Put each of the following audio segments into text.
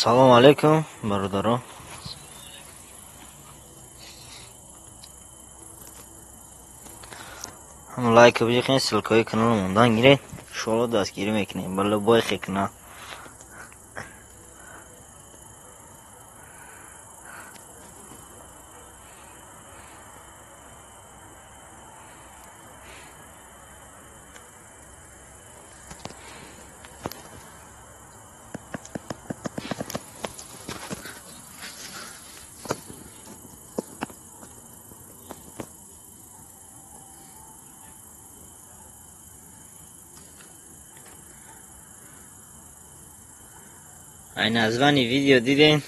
Салом алейкум, бародаро. Ҳам лайк бижихен, ссылкаи канал мондан гиред. Шоло дастгирӣ мекунем. Ба любой хекна. Ай названи видео диден,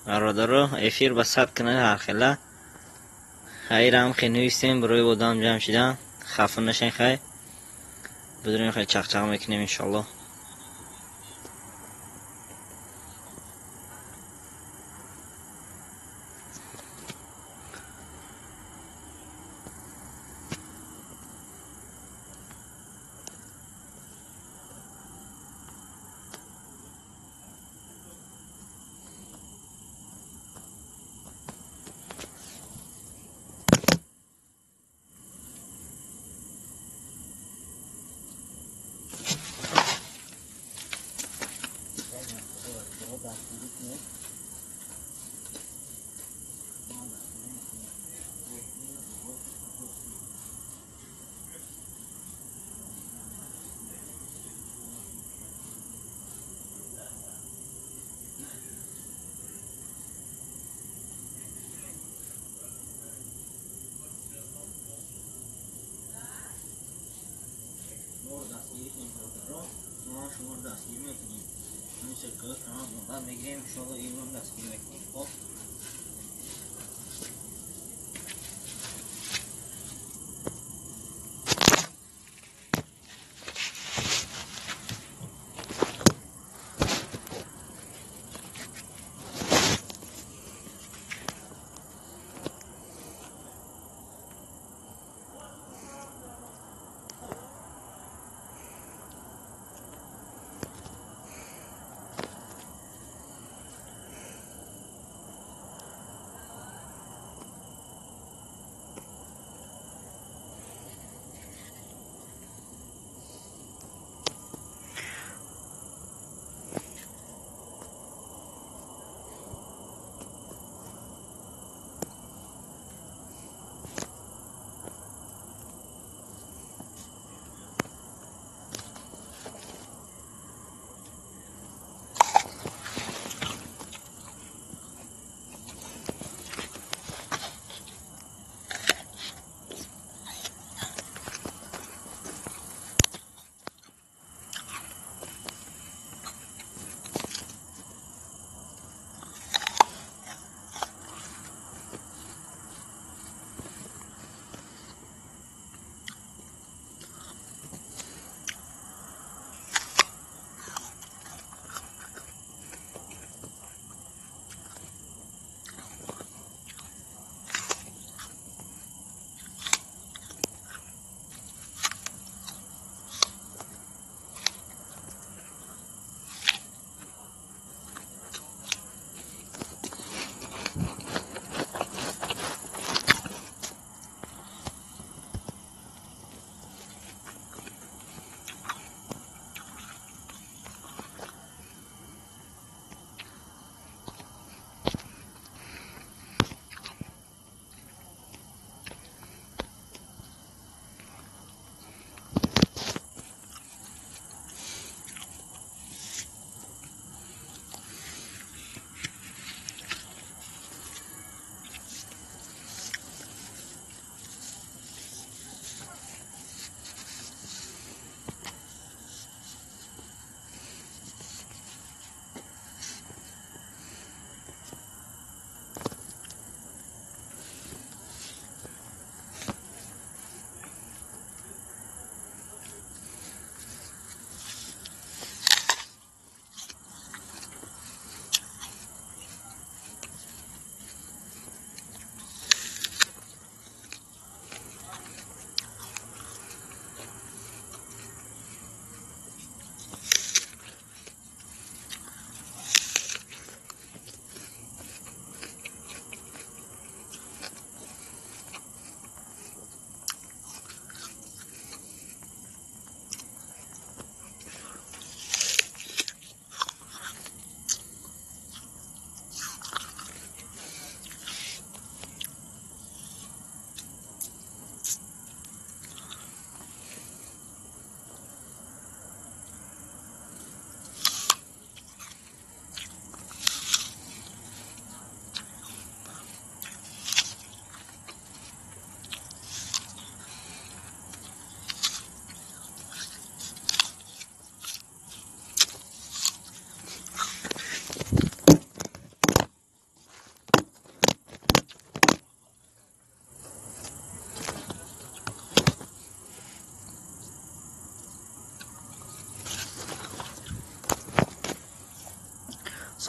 бародаро, эфир ба сад канали ҳархела. Хайрам хе нависем барои одам ҷамъ шидан, хафа нашен хай. Бидурем хай чақчақ мекунем иншаллоҳ. Шуморо дастгирӣ мекунем. Ҳамин ссылкаи канал мондан мегирем, иншоалло имрӯз дастгирӣ мекунем. Хоб.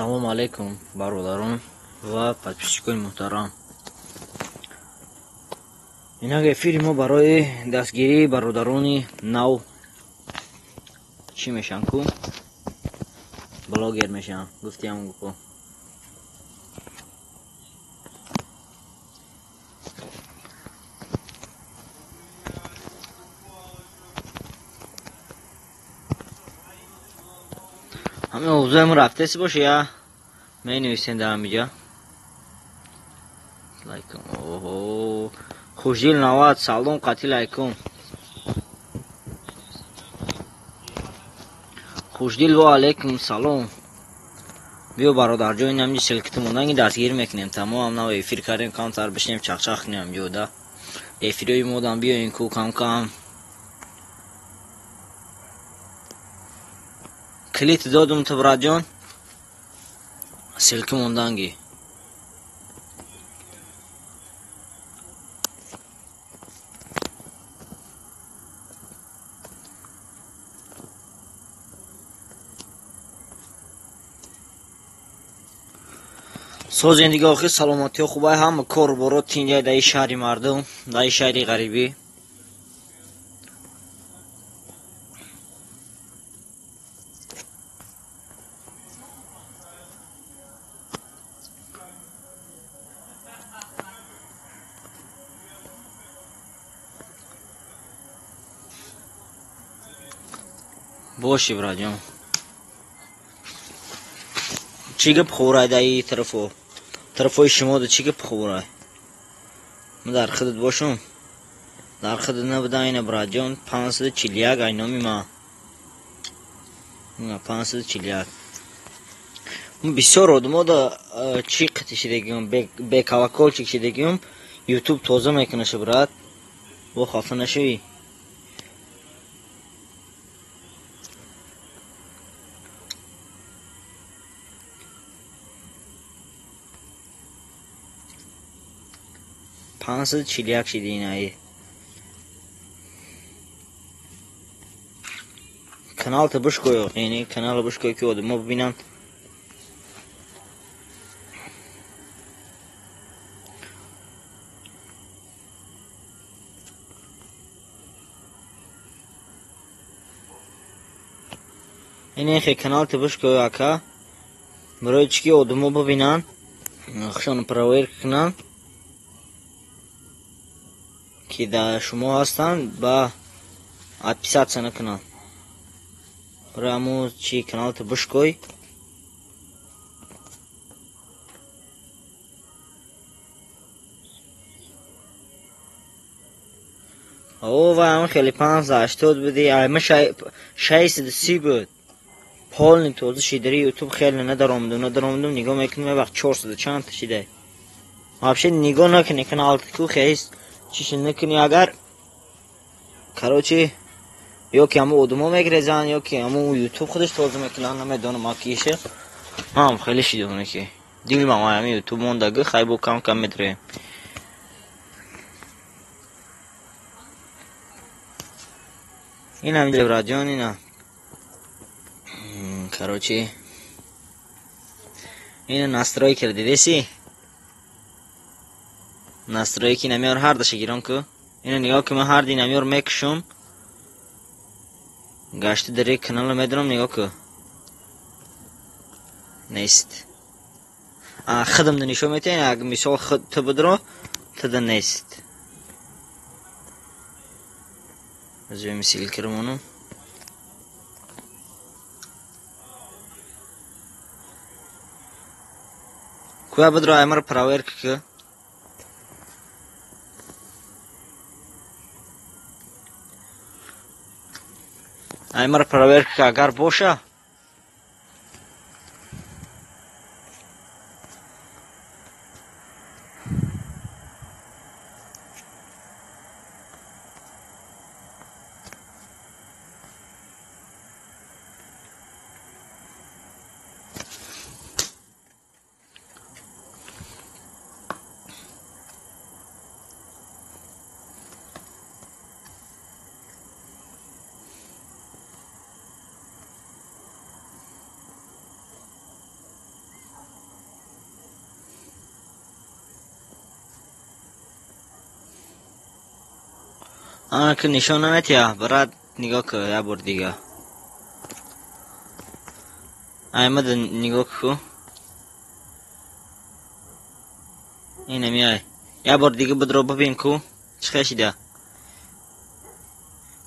Ассалому алайкум, бародарон ва подписчикони муҳтарам. Инак эфири мо барои дастгирии бародарони нав чӣ мешаванд ку? Блогер мешаванд, гуфтиам ку. Ҳамин овзои мо рафтеси боша я менависем дар ҳамиҷа. Лайкум. Оҳо. Хушдил 90 салом қатил лайкум. Хушдил ва алайкум салом. Биё бародарҷон, ин ҳамин селкити монданги дастгир мекунем. Тамом нав эфир кардем, камтар бишинем, чақчақ кунем ҷода. Эфирои модам биёин ку кам-кам. Клит додум ту братҷон. Селки монданги. Соз зиндагӣ охир саломатиҳо хубай, ҳама кору боро тинҷай дар ин шаҳри мардум, дар ин шаҳри ғарибӣ. Боши братҷон. Чӣ гап хӯрай дар ин тарафо? Тарафҳои шумо чӣ гап хӯрай? Ман дар худат бошум. Дар худат набудам ина братҷон, 541 ай номи ман. Ина 541. Ман бисёр одамо да чӣ қити шидагиам, бе колокольчик шидагиам, YouTube тоза мекунаша брат. Бо хафа нашавӣ. Пансад чилу як шиди инаи. Каналта бишкоё, яъне канала бишкоё ки одамо бибинанд. Ине хе каналта бишкоё ака. Барои чӣ ки одамо бибинанд, хушон проверка кунанд ки дар шумо ҳастанд ба отписаться накунанд. Барои ҳамун чи каналта бишкой. О, вай ҳамин хеле 580 буди, ама 630 буд. Полный тоза шидари YouTube хеле надаромадум, нигоҳ мекунем, як вақт 400 чанд та шидай. Вообще нигоҳ накунӣ каналта ку хест чише накунӣ агар короче ё ки ҳамун одамо мегрезанд, ё ки ҳамун YouTube худаш тоза мекунанд, намедонам акише. Ҳам хеле шидоне ки дилмам ҳамин YouTube мондагӣ, хай бо кам кам медроем. Инам братҷон, ина. Короче, ина настройка дидеси? Настройки намёр ҳар даша гирон ку. Ина нигоҳ ку, ман ҳар ди намёр мекушум. Гашти дари канала медорам, нигоҳ ку. Нест. Худам да нишон метиҳам, аг мисол худ ту бидро, туда нест. Возьмем ссылки роману. Куя бидро аймар проверка ку. Аймар проверка агар боша. Ана ки нишон наметия, брат, нигоҳ кун як бор дига. Аймада нигоҳ ку. Инами ай. Як бор дига будро бибин ку. Чӣ хел шида?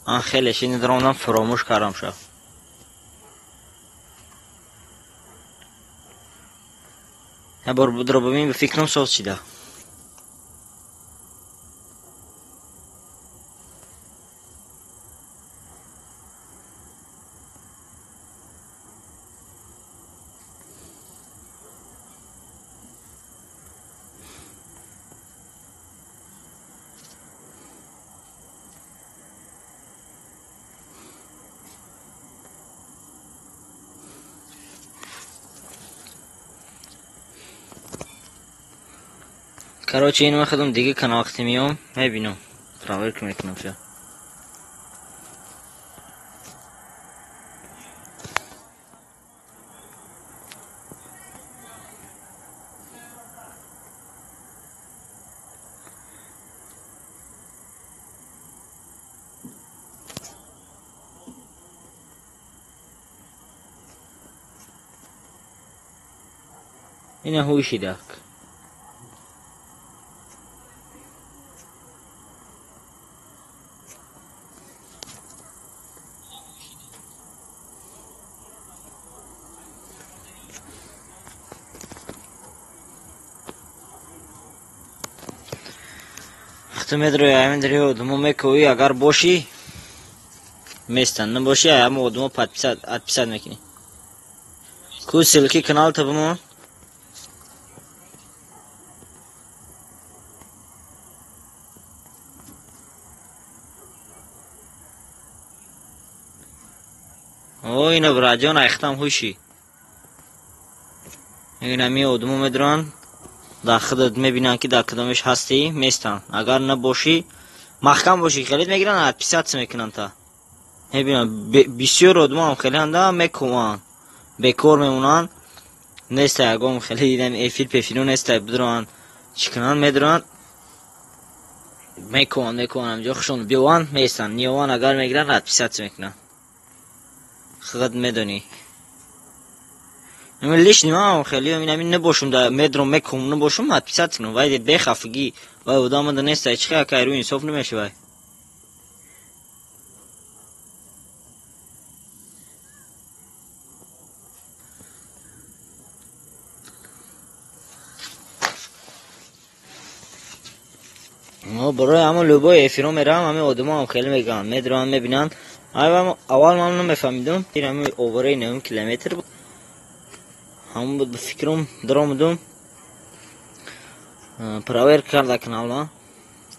Ан хеле шини даромадам, фаромӯш кардам ша. Як бор будро бибин, ба фикрам соз шида. Короче, ин худам дига канал вақте меом, мебинам. Проверка мекунам ша. Ина ҳуй шидак. Ту медрои, ҳамин дари одумо мекӯӣ, агар бошӣ местан, набошӣ ҳама одумо подписать мекунӣ. Ку ссылки каналта бимон. О, ина браҷон, айхтам ҳуши. Ина ми одумо медроанд, дар худат мебинанд, ки дар кадомеш ҳастӣ, местанд. Агар набошӣ, маҳкам бошӣ, хеле мегиранд, отписаться мекунанд та. Мебинанд, бисёр одамоам хеле анда мекӯванд, бекор мемонанд, неста ягон хеле дидам эфир пефиро неста, бидроанд, чӣ кунанд, медроанд, мекӯванд, мекӯванд, ҳамҷо хушон биёванд, местанд, ниёванд, агар мегиранд, отписаться мекунанд. Худат медонӣ. Лишний ман хеле ин набошум, да медром мекум набошум, отписаться кунам. Вай бехафагӣ, вай одам да неста, чӣ хел кайру инсоф намешавай. Барои ҳамон любой эфиро меравам, ҳамин одамо ҳам хеле мегӯянд, медроанд, мебинанд. Аввал ман намефаҳмидум, ин ҳамин овораи 9 километр буд. Ҳамон буд ба фикрам, даромадум, проверка карда каналма,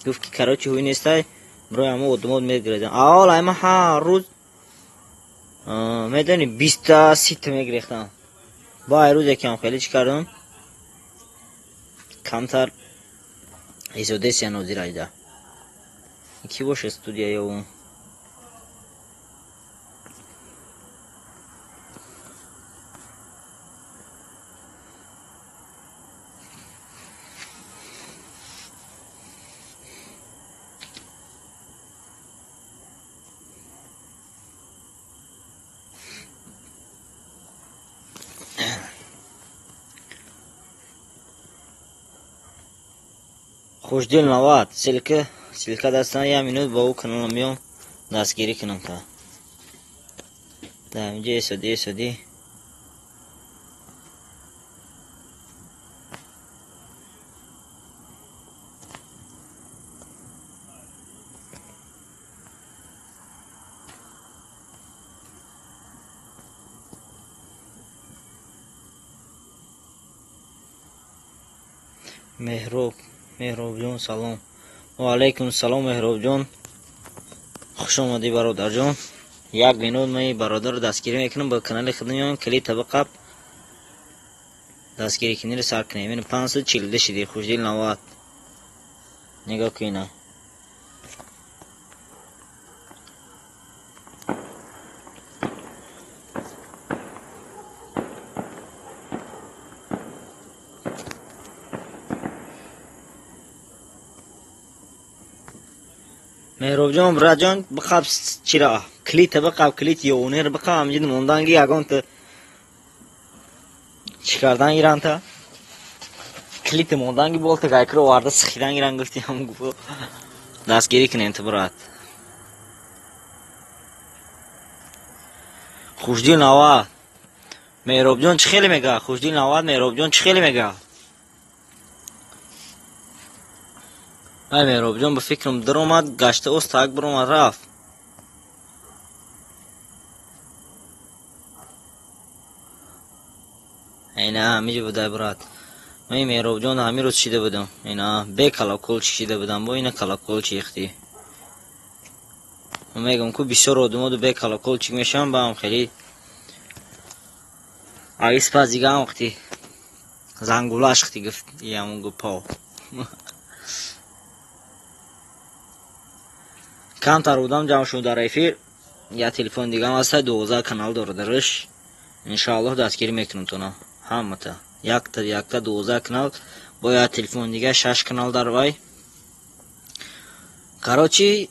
гуфт ки короче ҳуй нестай, барои ҳамон одамо мегирезам. Аввал ама ҳар рӯз медони 20 30 мегирехтам. Ба ай рӯз якам хеле чӣ кардам, камтар изодесия нозир айда. Ки боша студия ё Хушдил 90 ссылка, ссылка дастан я минут ба ӯ каналам меом дастгирӣ кунам та. Да, инҷа эсоди, эсоди. Меҳроб, Меҳробҷон, салом. Ва алайкум салом, Меҳробҷон. Хуш омадӣ, бародарҷон. Як минут ман ин бародарро дастгирӣ мекунам, ба канали худ меоям, калид табақаб дастгирӣ кунӣ сар кунем. Ин 542 шиди, Хушдил 90. Нигоҳ кун ина. Меҳробҷон, братҷон, биқаб чира клита биқаб, клит ёнер биқаб, ҳамҷид монданги ягонта чӣ кардан гиранта? Клити монданги болта гайкро оварда сихидан гиран гуфти ҳам гуфо. Дастгирӣ кунем ту брат. Хушдил навад. Меҳробҷон чӣ хеле мега? Хушдил навад, Меҳробҷон чӣ хеле мега? Ай Меҳробҷон ба фикрам даромад, гашта оз так биромад рафт. Ина ҳамиҷо будай брат. Ман Меҳробҷон ҳамин рӯз шида будам. Ина бе колоколчик шида будам, бо ина колоколчик ихти. Ман мегӯям ку бисёр одамоду бе колоколчик мешаванд, ба ҳам хеле агис пас дига ҳам вақти зангулаш хти гуфт ямон гупо. Камтар одам ҷамъ шуд дар эфир. Я телефон дигам ҳаста, 12 канал дорад дараш. Иншоаллоҳ дастгирӣ мекунам тона ҳамата. Якта якта 12 канал, бо я телефон дига 6 канал дар вай. Короче,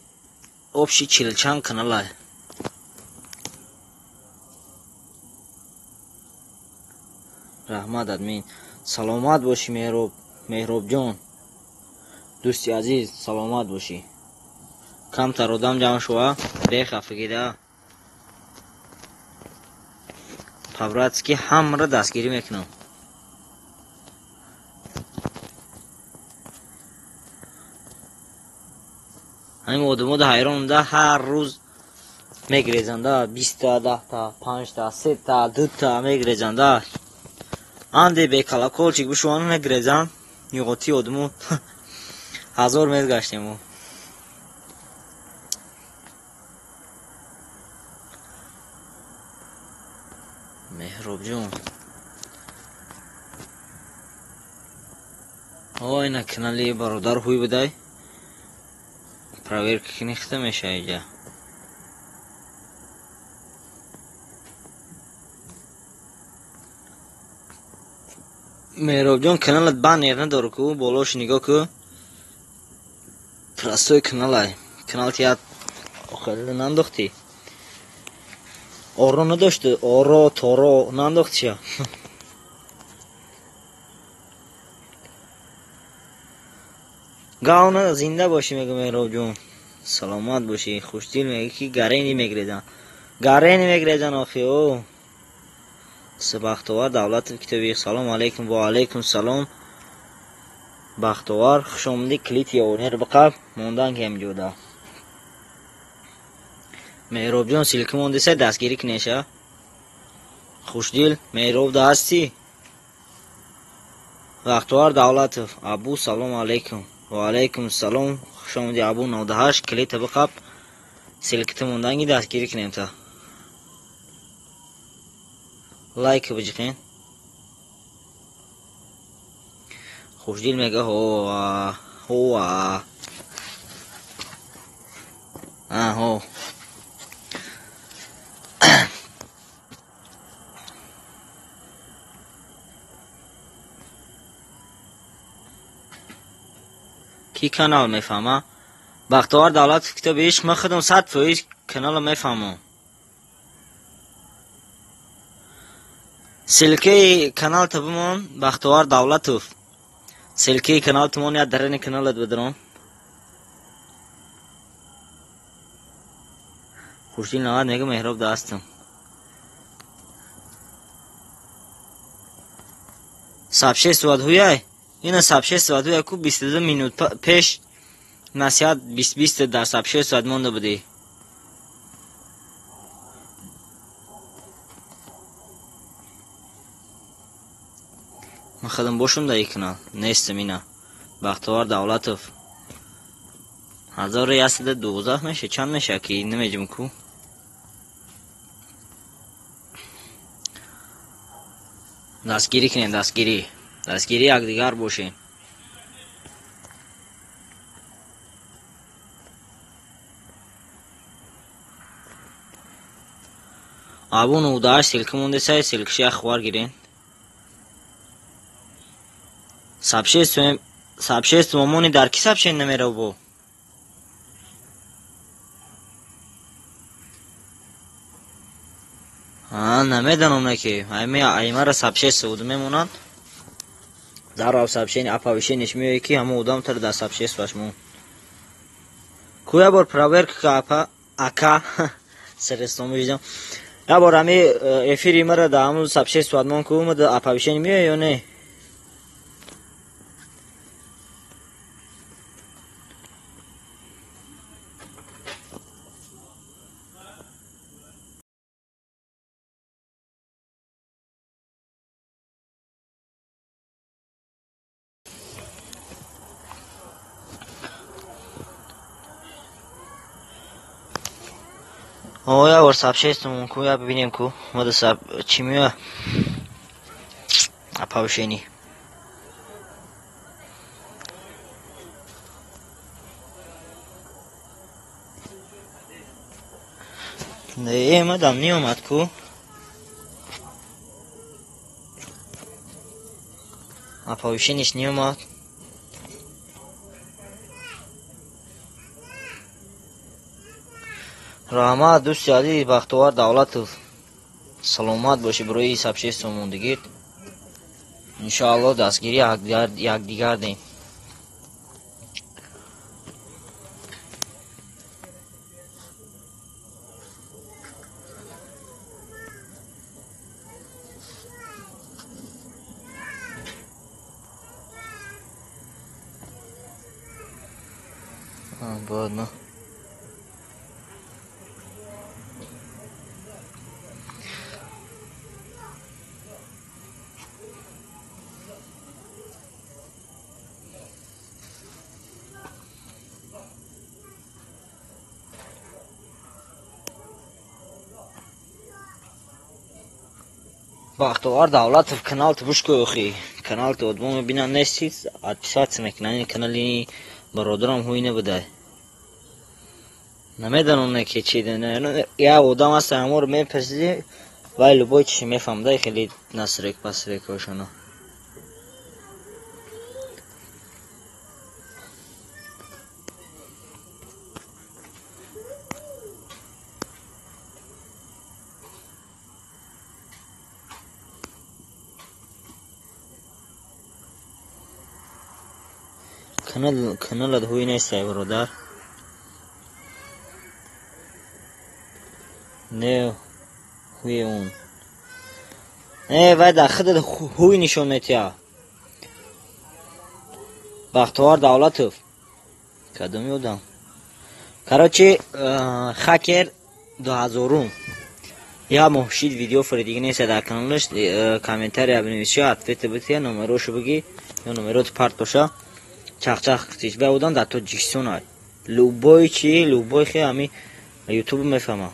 общий чилчанд канал ай. Раҳмат админ. Саломат бошӣ Меҳроб, Меҳробҷон. Дӯсти азиз, саломат бошӣ. Камтар одам ҷамъ шува, бехафагида. По-братски ҳамаро дастгирӣ мекунам. Ҳамин одамода ҳайронда ҳар рӯз мегирезанда 20та, 10та, 5та, 3та, 2та мегирезанда. Анде бе колоколчик бишуван мегирезан. Юғоти одамо 1000 метр гаштему. Меҳробҷон. О, ина канали бародар ҳуй будай. Проверка кини хита меша иҷа. Меҳробҷон каналат баннер надору ку, болош нигоҳ ку. Простой каналай. Канал тият охирда нандохтӣ. Оро надошти, оро, торо нандохтия. Гавна зинда бошӣ мегӯ Меҳробҷон. Саломат бошӣ. Хушдил мегӯ ки гарени мегирезан. Гарени мегирезан охи о. Бахтовар Давлатов китоби. Салом алейкум ва алейкум салом. Бахтовар, хуш омадӣ. Клит ёнер биқаб, мондан ки ҳамҷода. Меҳробҷон силки мондеса дастгирӣ кунеша. Хушдил, Меҳроб да ҳастӣ? Бахтовар Давлатов, Абу салом алейкум. Ва алейкум салом. Хуш омадӣ Абу 98 клита биқаб. Силкита монданги дастгирӣ кунем та. Лайк биҷиқен. Хушдил мега ҳова, ҳова. Аҳо. Ки канал мефаҳма? Бахтовар Давлатов китоби ишқ, ман худам 100% каналро мефаҳмам. Ссылкаи каналта бимон Бахтовар Давлатов. Ссылкаи канал тумон я дарани каналат бидаром. Хушдил навад мега Меҳроб да ҳастам. Сообществовать ҳуяй? Ина сообществовать ҳуяй ку 22 минут пеш насиҳат 20 дар сообществовать монда будӣ. Ман худам бошам дар ин канал. Нестам ина. Бахтовар Давлатов. 1112 меша, чанд меша ки намеҷим ку. Дастгирӣ кунем, дастгирӣ. Дастгирӣ якдигар бошем. Абу 98 ссылка мондесай, ссылкаши як хабар гирен. Сообществуем, сообщество мони дар ки сообщение намерав бо? Намедонам не ки аймара сообщество мемонанд. Дар сообщение оповещение меояд ки ҳамон одам тар дар сообществоаш мон. Ку я бор проверка апа ака сарестон мешидам. Я бор ҳами эфири мара дар ҳамон сообщество мон ку ма оповещение меояд ё не? Я бор сообществом ку я бибинем ку ма да чӣ меояд оповещение. Не, мадам неомад ку. Оповещениеш неомад. Раҳмат дӯсти азиз Бахтовар Давлатов. Саломат бошӣ барои сообщество мондагит. Иншоаллоҳ дастгирӣ якдигар дем. Ладно. Бахтовар Давлатов канал ту бушко охи. Канал ту одмо мебинам нести, отписаться мекунан. Ин канали бародарам ҳуй набудай. Намедонам не ки чи я одам аст ҳаморо мепурсиди, вай любой чизи мефаҳмда, хеле насрек пасрекошоно. Каналат ҳуй нестай бародар. Не ҳуи он. Не вай дар худат ҳуй нишон метиҳад. Бахтовар Давлатов. Кадоми одам? Короче, хакер 2000. Я моҳ шид видео фуридиги нест дар каналаш, комментария бинависӣ, ответ бития, номерошо бигӣ ё номерот парт боша. Чахчах китиш. Вай одам дар Тоҷикистон ай. Любой чи, любой хе ҳами ютуб мефаҳма.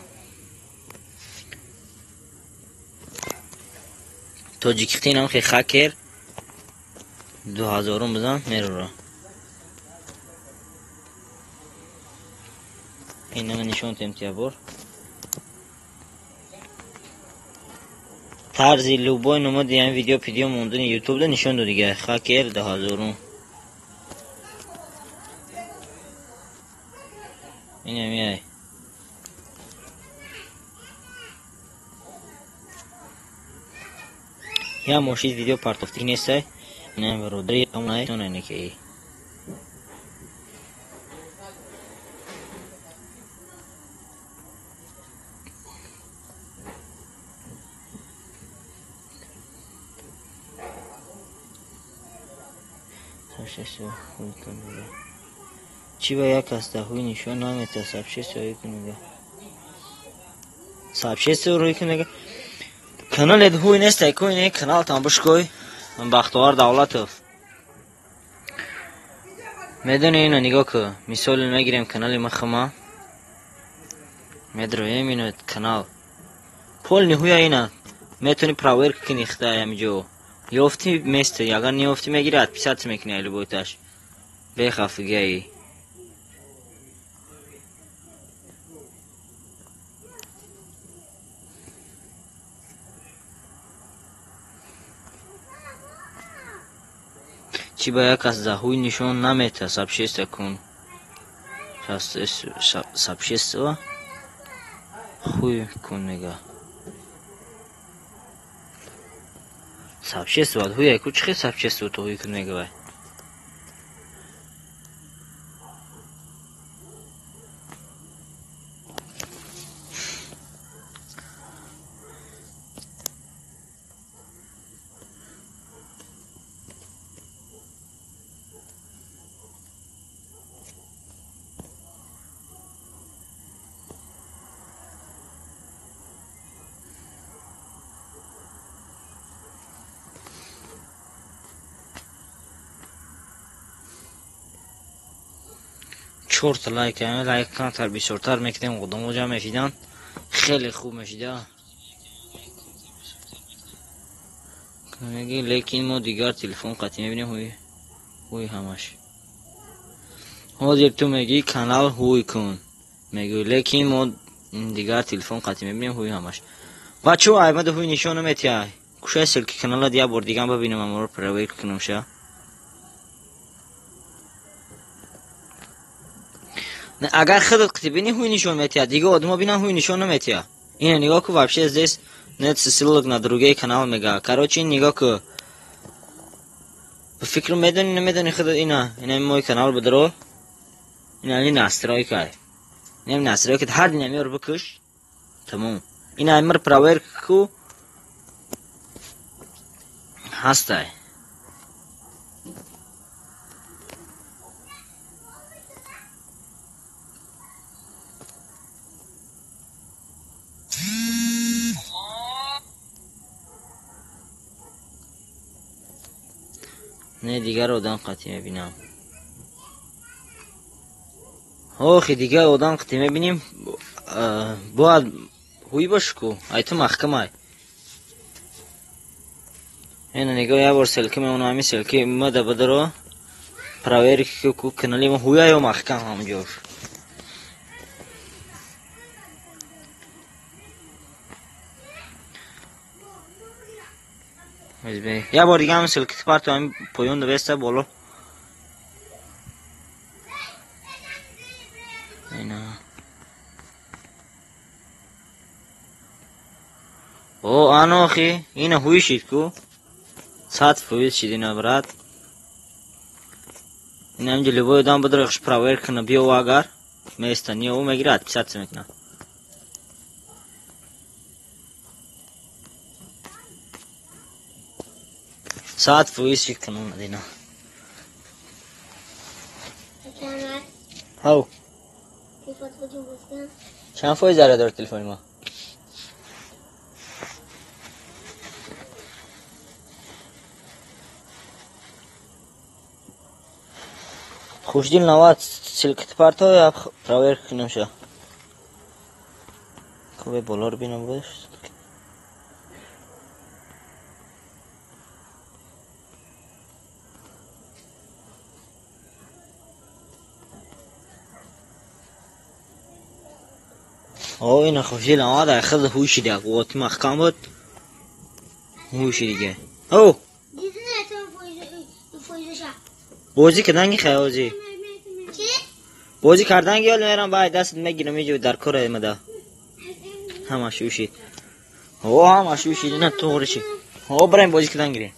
Тоҷикистон ҳам хе хакер 2000 бизан мерора. Инама нишон тем тия бор. Тарзи любой номади ҳам видео пидео мондани ютуб да нишон дод дига. Хакер 2000. Инам яй. Я мошид видео партофтик нестай. Не бародари амай тона ки. Чӣ ба як аст ҳуй нишон намета сообщество рӯй кунега. Сообщество рӯй кунега. Каналет ҳуй нестай куй не канал там бушкой. Бахтовар Давлатов. Медони ино нигоҳ ку. Мисол мегирем канали махма. Медроем ино канал. Полный ҳуя ина. Метони проверка кини хитай ҳамиҷо. Ёфти место, агар неёфти мегири отписаться мекуни ай любойташ. Бехафигаи. Чӣ ба як кас ҳуй нишон намета сообщество кун. Сообщество хуй кун мега. Сообщество ҳуя ку чӣ хел сообщество то ҳуй кун мегӯвай. Чорта лайк, лайк камтар бисёртар мекунем, одамо ҷамъ мешидан, хеле хуб мешида. Лекин мо дигар телефон қатъӣ мебинем ҳуй ҳамаш. Ҳозир ту мегӣ канал ҳуй кун мегӯй, лекин мо дигар телефон қатъӣ мебинем ҳуй ҳамаш. Бачо аймада ҳуй нишон наметиҳай. Кушай ссылки канала як бор дигам бибинам, аморо проверка кунам ша. Агар худат қити бини ҳуй нишон метиҳад, дига одамо бинан ҳуй нишон наметиҳад. Ина нигоҳ ку, вообще здесь нет ссылок на другие канал мега. Короче, нигоҳ ку. Ба фикру медони, намедони худат ина. Ина мой канал бидро. Ина ин настройка. Ина настройка ҳар дина меор бикуш. Тамом. Ина амир проверка ку. Ҳастай. Не дигар одам қатъӣ мебинам. Охи дигар одам қатъӣ мебинем, бояд ҳуй бош ку, ай ту маҳкамай. Ина нигоҳ як бор селки мемонам, ҳамин селки мада бадро проверка ку канали мо ҳуя ё маҳкам ҳамҷош. Як бор дига ҳамин селки парту ҳамин поён веста боло. Ина. О, анохи, ина ҳуй шид ку. 100% шид ина брат. Ина ҳаминҷо любой одам бидро хуш проверка куна биёв агар места не ӯ мегирад, отписаться мекунад. 100% шид канал Мадина. Ҳав. Чанд фоиз заря дорад телефони ма? Хушдил 90 ссылки парто я проверка кунам ша. Хубе болор бинам бош. О, ина хушдил 90 хеле ҳуй шида, қуввати маҳкам буд. Ҳуй ши дига. О! Бозӣ каданги хаёзӣ. Бозӣ кардан гиёл мерам бай даст мегирам иҷо дар кор аймада. Ҳамаш ушид. О, ҳамаш ушид, ина тоғри шид. О, бираем бозӣ кардан гирем.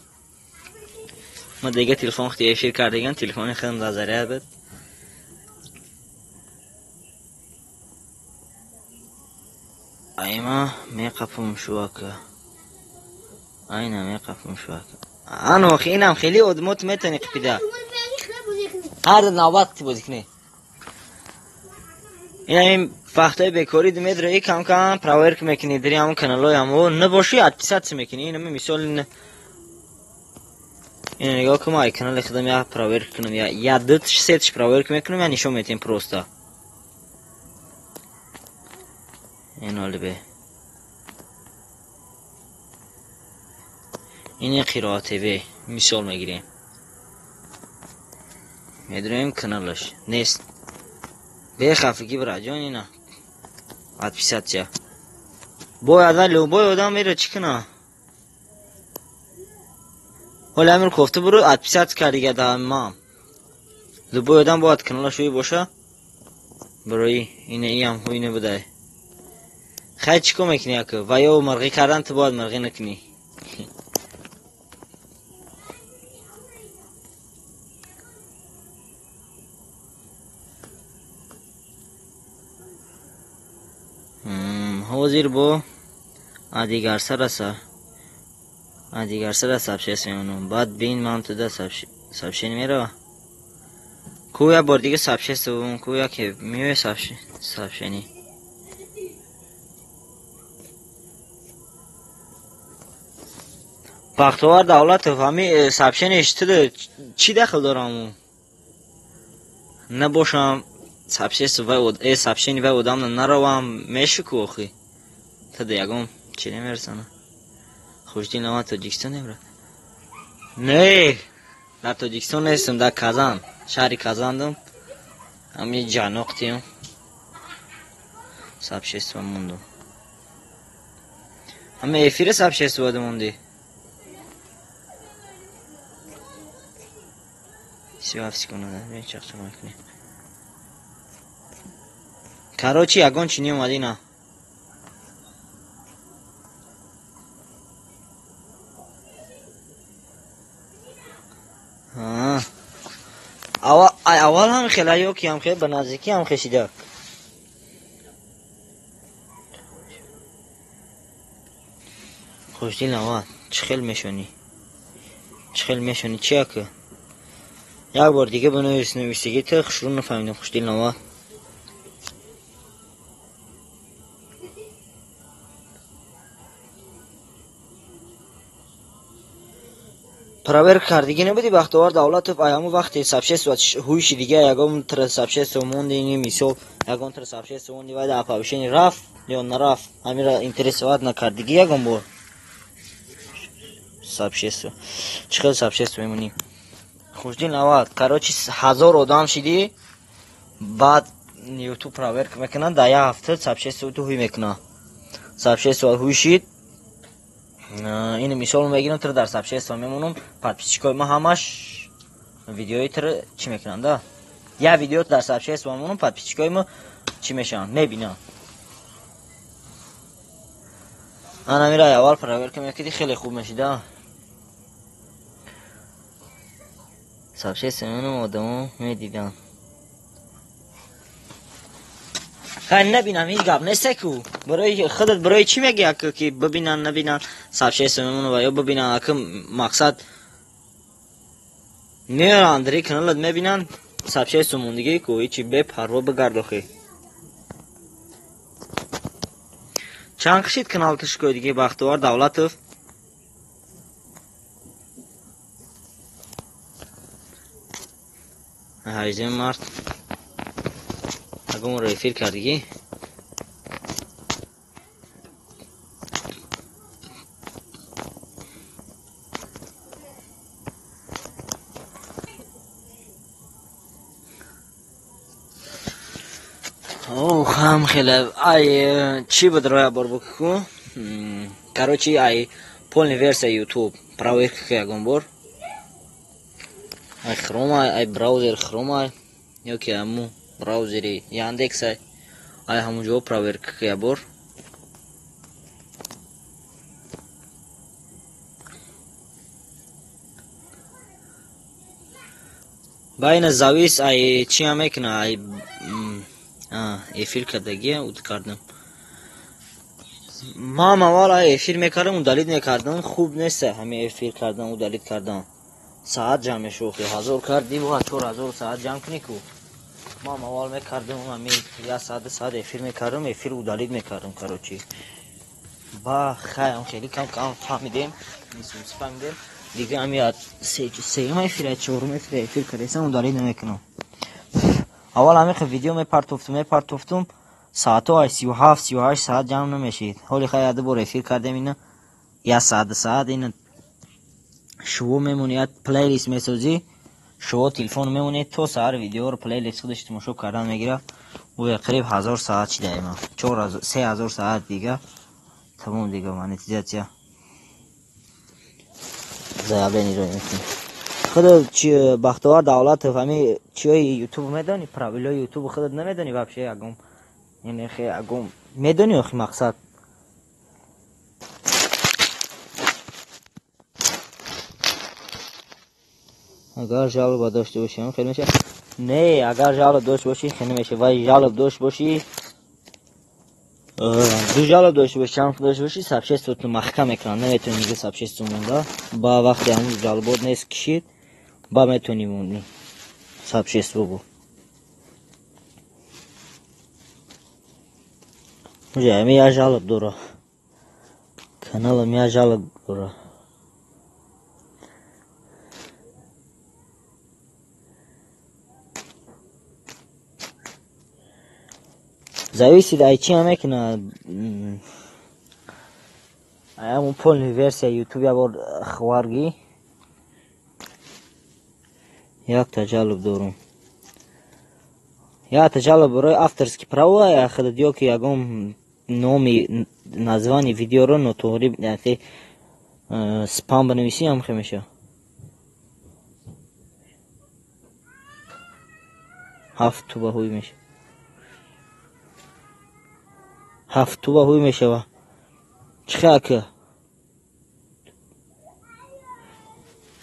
Ма дига телефон хти эфир кардаган, телефони худам дар заряд буд. Айма меқапум шувака. Айна меқапум шувака. Ано, инам хеле одамот метани қипида. Ҳар навбат бозӣ кунӣ. Ин ҳамин вақтҳои бекорӣ медро и кам-кам проверка мекунӣ, дари ҳамон каналҳои ҳамо набошӣ отписаться мекунӣ. Ин ҳамин мисол ина нигоҳ кун, ай канали худам я проверка кунам, я дутш сетш проверка мекунам, я нишон метиҳем просто. Ин ҳоли бе. Ин Қироат ТВ мисол мегирем. Медроем каналаш нест. Бехафагӣ бираҷон ина. Отписаться. Бояд любой одам меро чӣ куна? Ҳоли амир кофта буру отписаться кардига да мам. Любой одам бояд каналаш ҳуй боша. Барои ина иам ҳуй набудай. Хай чӣ кор мекунӣ ака? Ва ё мирғӣ кардан ту бояд мирғӣ накунӣ. Ҳозир бо адигарсара сообщество мемонам. Баъд бин ман туда сообщение мерава. Ку як бор дига сообщество бумон, ку яке меоя сообщение. Бахтовар Давлатов, ҳами сообщениеш туда чӣ дахл дорам? Набошам сообщество вай сообщение вай одамна наравам меши ку охи. Туда ягон чӣ намерасана. Хушдил нава Тоҷикистон немра. Не, дар Тоҷикистон нестам, дар Казан, шаҳри Казандам. Ҳами ҷаноқтием. Сообщество мондум. Ҳами эфири сообщество монди. 37 секунда, бин чақчақ мекунем. Короче, ягон чӣ неомад ина. Аввал ҳам хела ё ки ҳам хел ба наздикӣ ҳам хешида. Хушдил аввал чӣ хел мешонӣ? Чӣ хел мешонӣ? Чи ака? Як бор дига бинавис нависагӣ та хушрӯ нафаҳмидам хушдил навад. Проверка кардигӣ набуди Бахтовар Давлатов, ай ҳамун вақте сообщество ҳуйши дига ягон тра сообщество монди, ни мисол ягон тра сообщество монди, вай дар оповещение рафт ё нарафт, ҳамира интересовать накардигӣ ягон бор. Сообщество. Чӣ хел сообщество мемонӣ? Хушдил навад. Короче, 1000 одам шидӣ, баъд YouTube проверка мекунад, дар як ҳафта сообщество ту ҳуй мекунад. Сообщество ҳуй шид. Ин мисол мегирам, тра дар сообщество мемонам, подписчикои ма ҳамаш видеои тра чӣ мекунанд, да? Як видео дар сообщество мемонам, подписчикои ма чӣ мешаванд? Мебинанд. Ана мира аввал проверка мекардӣ, хеле хуб мешид, да? Сообщество мемонам, одамо медиданд. Хай набинам, ҳеҷ гап нест ку. Барои худат барои чӣ мегӯӣ ака ки бибинанд, набинанд, сообщество мемонам ва ё бибинанд, ака мақсад меоянд ри каналат мебинанд, сообщество мондагӣ ку, ҳечи бепарво бигард охи. Чанд кишид канал ташкои диги Бахтовар Давлатов? 18 март. Ягон эфир кардигӣ? Ох, ҳам хеле ай чӣ буд роя бор буку? Короче, ай полный версия YouTube проверка ка ягон бор. Ай Chrome, ай браузер Chrome, ё ки ҳамун браузери Яндекс, ай ҳамун ҷо проверка ка як бор. Байна завис ай чӣ ҳам мекуна, ай эфир кардагия уд кардам. Ман аввал ай эфир мекардам, удалить мекардам, хуб нест ҳамин эфир кардан, удалить кардан. Саат ҷамъ мешавад, 1000 кардӣ ва 4000 саат ҷамъ кунӣ ку. Ман аввал мекардам, ҳамин як саат, ду саат эфир мекардам, эфир удалить мекардам, короче. Ба хай ҳам хеле кам кам фаҳмидем, мисус фаҳмидем. Дига ҳамин сеюм эфир, чорум эфир кардесам, удалить намекунам. Аввал ҳамин хел видео мепартофтум, саатҳо ай 37, 38 саат ҷамъ намешид. Ҳоли хай як ду бор эфир кардем ина, як саат, ду саат ина шуво мемонӣ, як плейлист месозӣ, шуво телефон мемонӣ, то саҳар видеоро плейлист худаш тамошо кардан мегирад. Ӯ қариб 1000 саат шидаем. 3000 саат дига тамом дига монетизатсия. Заявление ро мекунем. Худо чи Бахтовар Давлатов, ҳами чиёи YouTube медонӣ? Правилои YouTube худат намедонӣ вообще ягон? Яъне хе ягон медонӣ охи мақсад? Агар жалоба дошта бошӣ ҳам хеле мешавад. Не, агар жалоб дошта бошӣ хеле мешавад. Вай жалоб дошта бошӣ Ду жалоб дошта боши, чанд дошта боши, сообществото маҳкам мекунанд, наметавонӣ дига сообщество монда. Ба вақте ҳамун жалобот нест кишид, ба метавонӣ монӣ сообщество бу. Уже ами я жалоб дора. Каналам я жалоб дора. Зависит ай чи ҳам мекунад. Ҳамун полный версия YouTube як бор хваргӣ. Якта жалоб дорум. Якта жалоб барои авторский право худат ё ки ягон номи названи видеоро нотуғри яъне спам бинависӣ ҳам хел мешавад. 7 туба ҳуй мешавад. 7 туба ҳуй мешавад. Чӣ хел ака?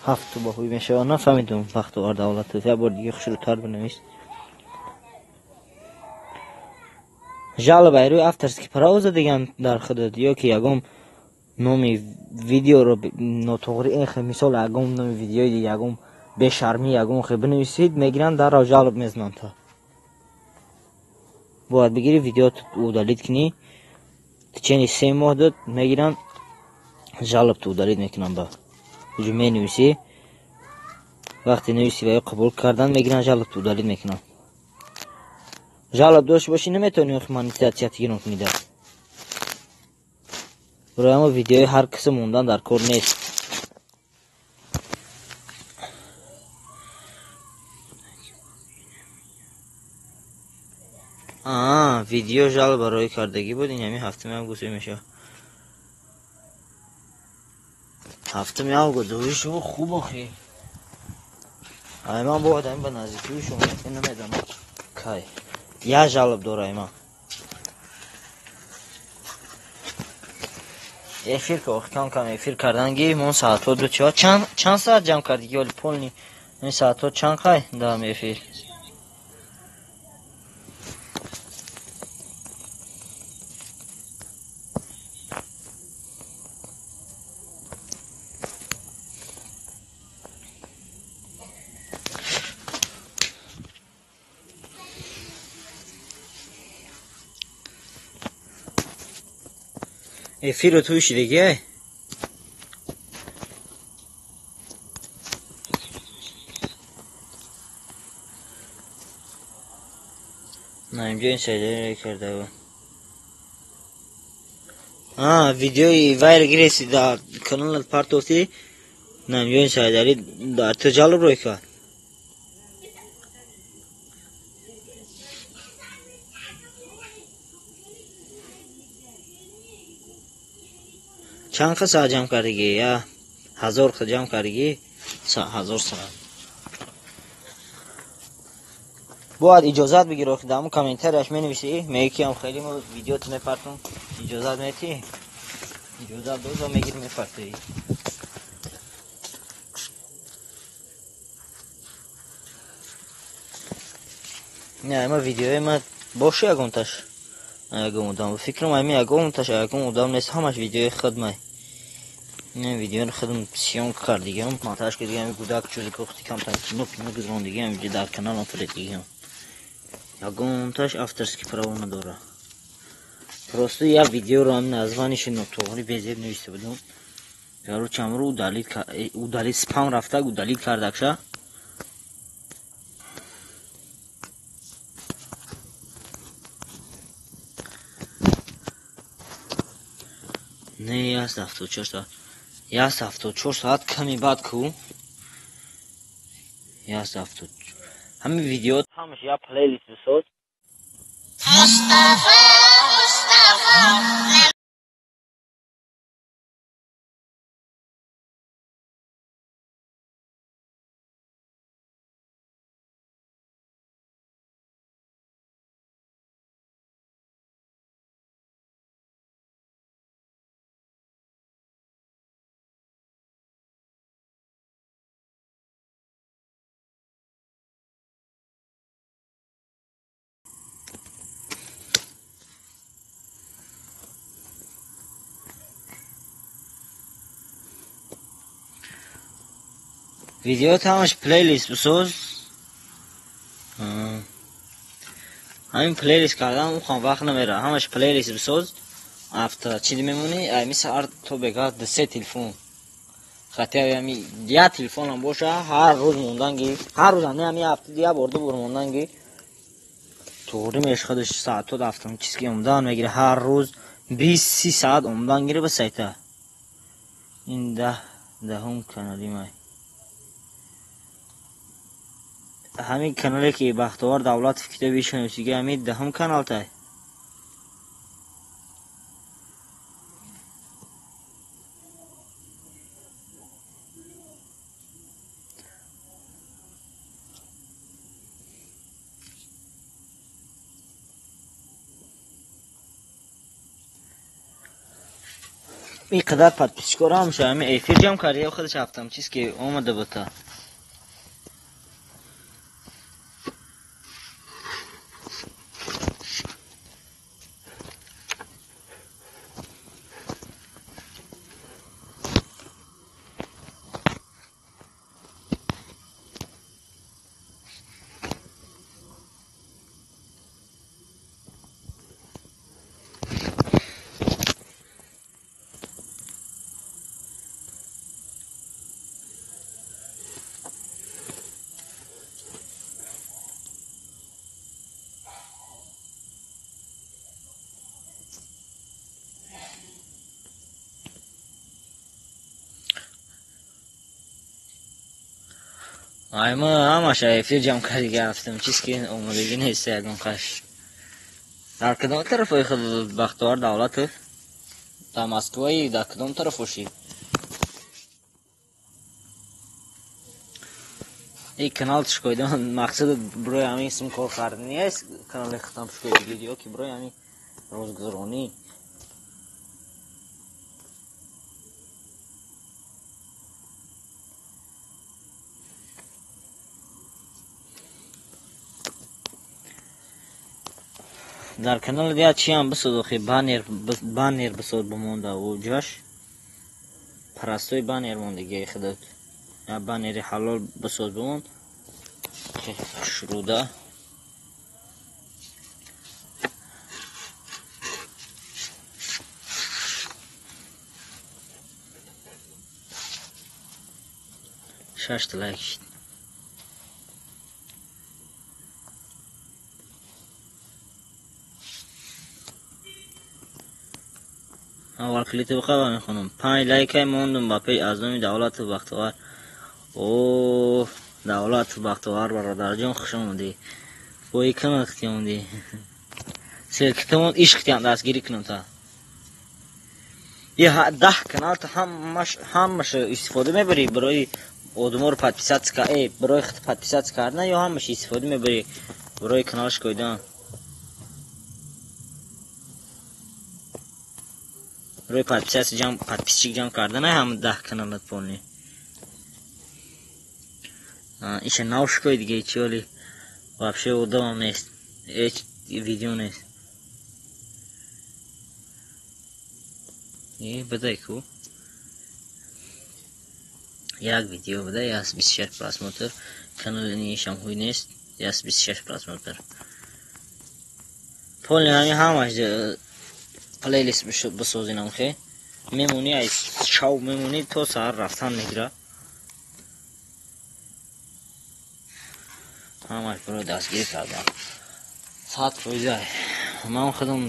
7 туба ҳуй мешавад. Нафаҳмидум Бахтовар Давлатов. Як бор дига хушрӯтар бинавис. Жалоба рӯи авторский право задагиам дар худат ё ки ягон номи видеоро нотуғри мисол ягон номи видеои ягон бешармӣ ягон хел бинависид, мегиранд дарро жалоб мезананд то. Бояд бигирӣ видеото удалить кунӣ. Течение 3 моҳ дод мегиранд жалобто удалить мекунанд ба. Уҷо менависӣ, вақте нависӣ ва ё қабул кардан мегиранд жалобто удалить мекунанд. Жалоб дошта бошӣ наметавонӣ охи монетизатсия гирон кунӣ дар. Барои ҳамо видеои ҳар киса мондан дар кор нест. Видео жалоба рӯй кардагӣ буд, ин ҳамин 7 август мешавад. 7 август дӯи шумо хуб охи. Ай ман бояд ҳамин ба наздикии шумо намедонам кай. Я жалоб дора ай ман. Эфир ки охи кам кам эфир карданги мон соатҳо ду ча чанд соат ҷамъ кардӣ ё полни ин соатҳо чанд қай дам эфир? Эфирро туи шидагиай? На инҷо ин сайдаре карда буд. Видеои вайр гиреси дар каналат партофтӣ, на инҷо ин сайдари дар ту жалоб рӯй кард. Чанд соат ҷамъ кардагӣ? Я 1000 ха ҷамъ кардагӣ? 1000 соат. Бояд иҷозат бигирӣ, охи дар ҳамун комментарияш менависӣ, мегӯӣ ки ам хеле мо видеото мепартом, иҷозат метӣ? Иҷозат дод ва мегирӣ мепартоӣ. Не, ама видеои ма боша ягонташ. Ягон одам. Фикрам ами ягонташ ягон одам нест, ҳамаш видеои худмай. Не, видеоро худам съёмка кардагиам, монтаж кардагиам, гудак чӯзи кохти камтар кино пино гузарондагиам, видео дар каналам фиристодагиам. Ягонташ авторский право надора. Просто як видеоро ҳам названиши нотуғри безеб нависта будам. Короче, амро удалить спам рафта, удалить кардакша. Не, 174 соат. 174 соат ками баъд ку. 174. Ҳамин видео ҳамаш як плейлист бисоз. Мустафо, Мустафо. Видео ҳамаш плейлист бисоз. Ҳамин плейлист кардан ухан вақт намера. Ҳамаш плейлист бисоз. Афта чӣ мемонӣ? Ами саҳар то бегаҳ ду-се телефон. Хати ами як телефонам боша, ҳар рӯз монданги, ҳар рӯз ами ами ҳафта як бор ду бор монданги. Туғри меш худаш саатҳо дафтам чиз ки омадан мегира ҳар рӯз 20-30 саат омадан гира ба сайта. Ин даҳум канали май. Ҳамин канале ки Бахтовар Давлатов китоби шиносига ҳамин даҳум канал тай. Ин қадар подписчикоро ҳамша ҳамин эфир ҷамъ кард, ё худаш ҳафтам чиз ки омада бута. Ай ма ҳамаша эфир ҷамъ кардига ҳафтам чиз ки омодагӣ нест ягон қаш. Дар кадом тарафои худ Бахтовар Давлатов? Дар Москваи дар кадом тараф бошӣ? Ин канал тушкоидан мақсад барои ҳамин исм кор кардани аст, канали худам тушкоидагӣ ё ки барои ҳамин рӯзгузаронӣ. Дар канали дигар чиам бисоз охи баннер бисоз бимонда ҷош парастои баннер мондагии худат. Я баннери ҳалол бисоз бимон. Хушруда. Шашта лайк шид. Аввал клипи бихабар мехонам. 5 лайкай мондум ба пеш аз номи Давлатов Бахтовар. О, Давлатов Бахтовар бародарҷон хуш омадӣ. Бо икана хити омадӣ. Селкитамон ишқ хитиам дастгирӣ кунам та. Е 10 канал та ҳамаш истифода мебарӣ барои одаморо подписаться барои хит подписаться кардан ё ҳамаш истифода мебарӣ барои каналш коидан. Рӯи подписаться ҷамъ подписчик ҷамъ кардан ҳам 10 каналат полни. Иша нав шукои дига чӣ оли вообще одамам нест. Ҳеҷ видео нест. Бадай ку. Як видео бадай 26 просмотр. Канали нишам ҳуй нест. 26 просмотр. Полни ҳамин ҳамаш плейлист бисозинам хе. Мемонӣ ай шав мемонӣ то саҳар рафтан мегира. Ҳамаш барои дастгирӣ кардан. 100%. Ман худам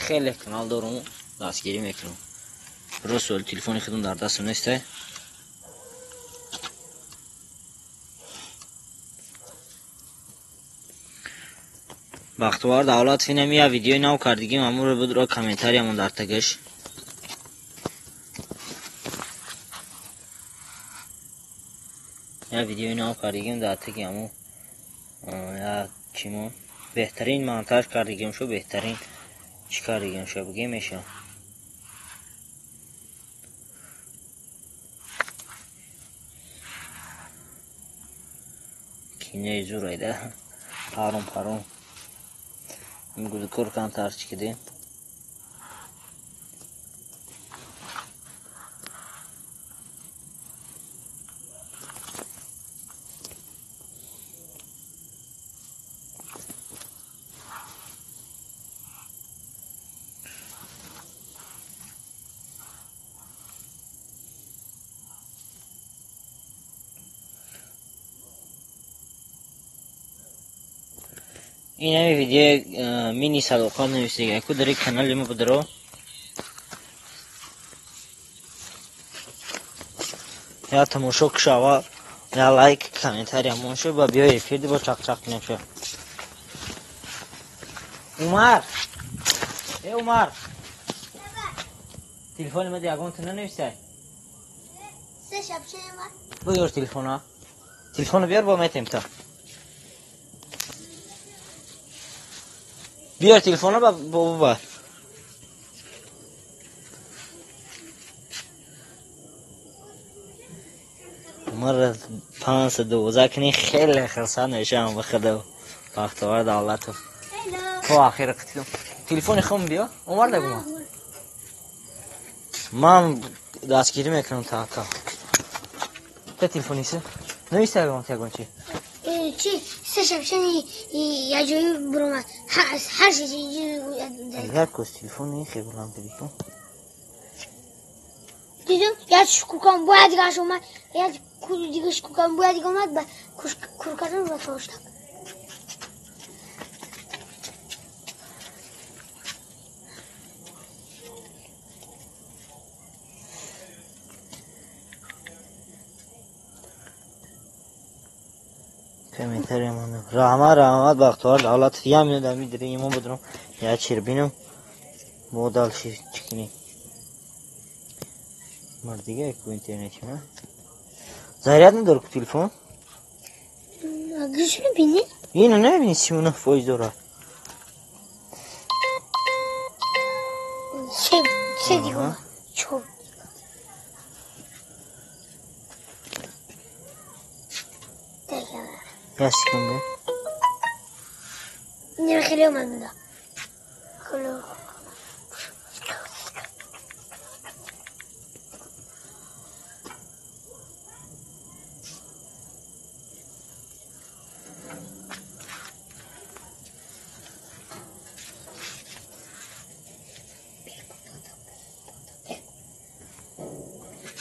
хеле канал дорам, дастгирӣ мекунам. Рост вале телефони худам дар дастам нест. Бахтовар Давлатов инами я видеои нав кардигим, ҳамонро будро комментариямон дар тагаш. Я видеои нав кардигим дар таги ҳамон я чимон беҳтарин монтаж кардигим шу, беҳтарин чӣ кардигим шу бигем меша. Кинои зур айда. Паром паром. Гудкор камтар чӣ кардем. Ин ҳами видеои мини садоқат нависига. Яку дар канали мо будро. Я тамошо кушава, я лайк, комментария мон шо ба биё эфир ди бо чақ-чақ кунем шо. Умар! Э Умар! Телефони ма ягон ту нанависай? Се шабче ма. Биёр телефона. Телефоно биёр бо метем та. Биёр телефона ба бо бубар. Умар 512 кунӣ хеле хурсанд мешавам ба худо. Бахтовар Давлатов. То ахир қитилам. Телефони хум биё. Умар дагума. Ман дастгирӣ мекунам та та. Та телефониси? Нависай ба ман ягон чи? Чи? Се шабчани я ҷои буромад. Ҳар чизи Як кос телефони хеле баланд телефон. Дидам, як шукукам бояд дигаш омад, як дига шукукам бояд дига омад, ба куркардан ва фоштак. Комментария мондам. Раҳмат, раҳмат, Бахтовар Давлатов. Я минут ами дири имон будрам. Я чир бинам. Бо дальше чӣ кунем? Мардига ку интернети ма. Заряд надор ку телефон? Гӯш мебинӣ? Ино намебинӣ 39% дорад. Се дига омад. Чор. Я секунду. Не хеле омад буда.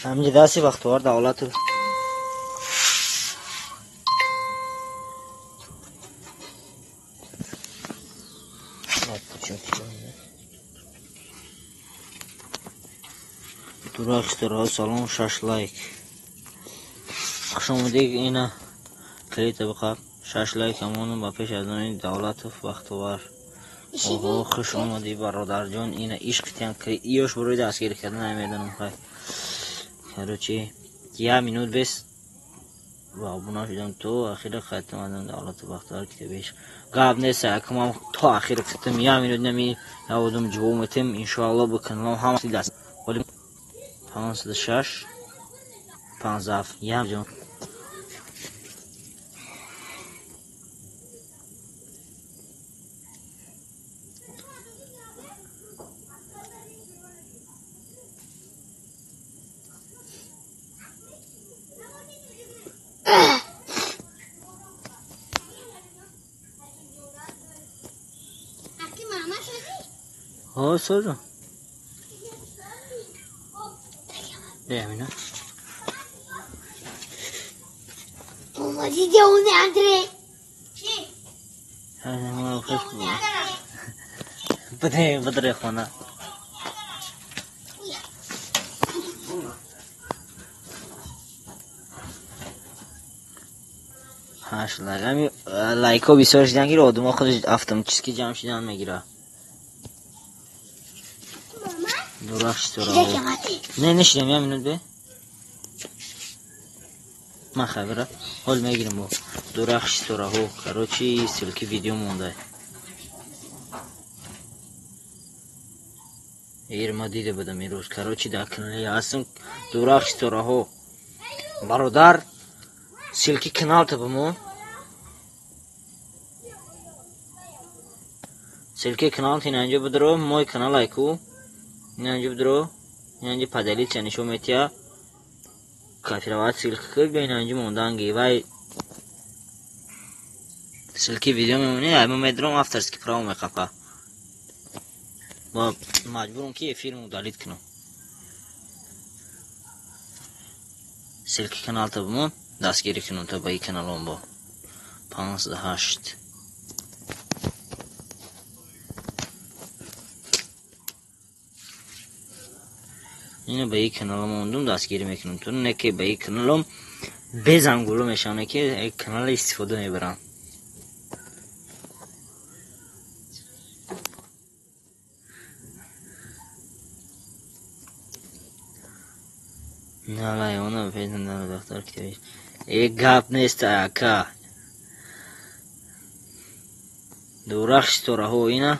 Ҳамҷа дасти Бахтовар Давлатов. Дурахш салом, 6 лайк. Хуш омадед ина клита биқаб. 6 лайк ҳамонам ба пеш аз они Давлатов Бахтовар. Оҳо, хуш омадӣ бародарҷон. Ина ишқ тиям иёш барои дастгирӣ кардан намедонам хай. Короче, я минут бес ва обуна шудам то ахира хатм адам Давлатов Бахтовар китобиш. Гап нест, акмам то ахир хатм я минут нами яводум ҷавоб метем иншоалло ба каналам ҳама даст. 506 57 я ҷон. Ҳо, сожо. Бیا اومدی دیونه اندره. چی؟ ها خوش بود. بده بدره خونه. هاش لایک لایکو بسیار شدن گیره آدم خودش автоматически ҷамъ шидан мегира. Дурахш тора. Не нешидам я минут бе. Ман хабара. Ҳол мегирам бо. Дурахш тораҳо. Короче, ссылки видео монда. Ир ма дида будам имрӯз. Короче, дар канали ҳастам Дурахш тораҳо. Бародар, ссылки каналта ба мо. Ссылки канал тин анҷо будро, мой канал айку. Инанҷо будро, инанҷо поделиться нишон метия. Копировать ссылка кӯ бе инанҷо монданги вай ссылки видео мемонӣ, ай мо медром авторский право меқапа. Ма маҷбурам ки эфирмо удалить кунам. Ссылки каналта бимон, дастгирӣ кунам та ба и каналон бо. 58. Ино ба ин каналам мондум, дастгирӣ мекунам. Ту не ки ба ин каналам безангулу мешавам, не ки ин канала истифода мебарам. На, пезан доктор ки. Э гап нест ака. Дурахш ситораҳо ина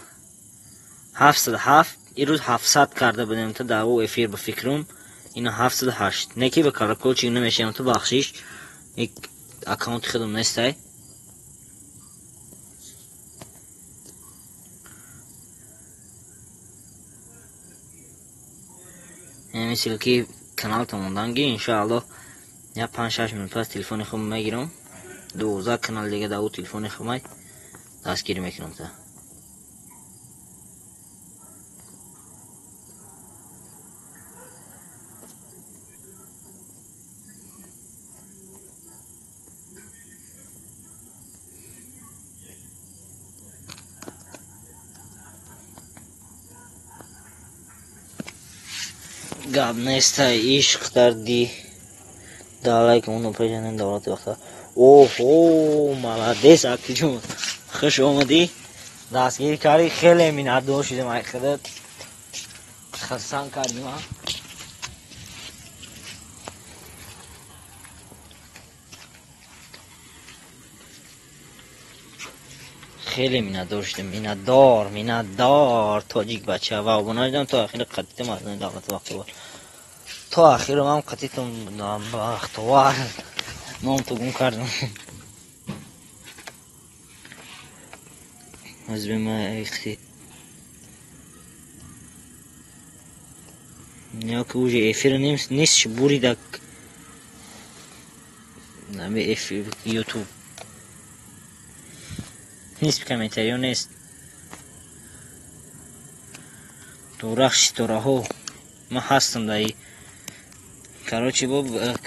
707 ирӯз 700 карда будем та дар ӯ эфир ба фикрум ина 708 не ки ба колокольчик намешавам ту бахшиш ик аккаунти худам нестай. Ҳамин ссылки каналта монданги иншоаллоҳ я 5-6 минут пас телефони худам мегирам. 12 канал дига дар ӯ телефони худам дастгирӣ мекунам та. Гап нестай ишқ дарди далайк уно пешанен давлати вақта. Оҳо, молодец акиҷон. Хуш омадӣ. Дастгирӣ кардӣ, хеле миннатдор шудем ай худат. Хурсанд кардӣ ман. Хеле миннатдор шудем. Миннатдор, миннатдор тоҷик бача ва обуна шудам то охири қатитам аз давлати вақтовар. То охири ман қатитам бахтовар. Ном ту гум кардам. Аз бема ихти. Ё ки уже эфир нест буридак. Нами эфир YouTube. Нест комментариё нест. Дурахш ситораҳо. Ман ҳастам дар ин. Короче, бо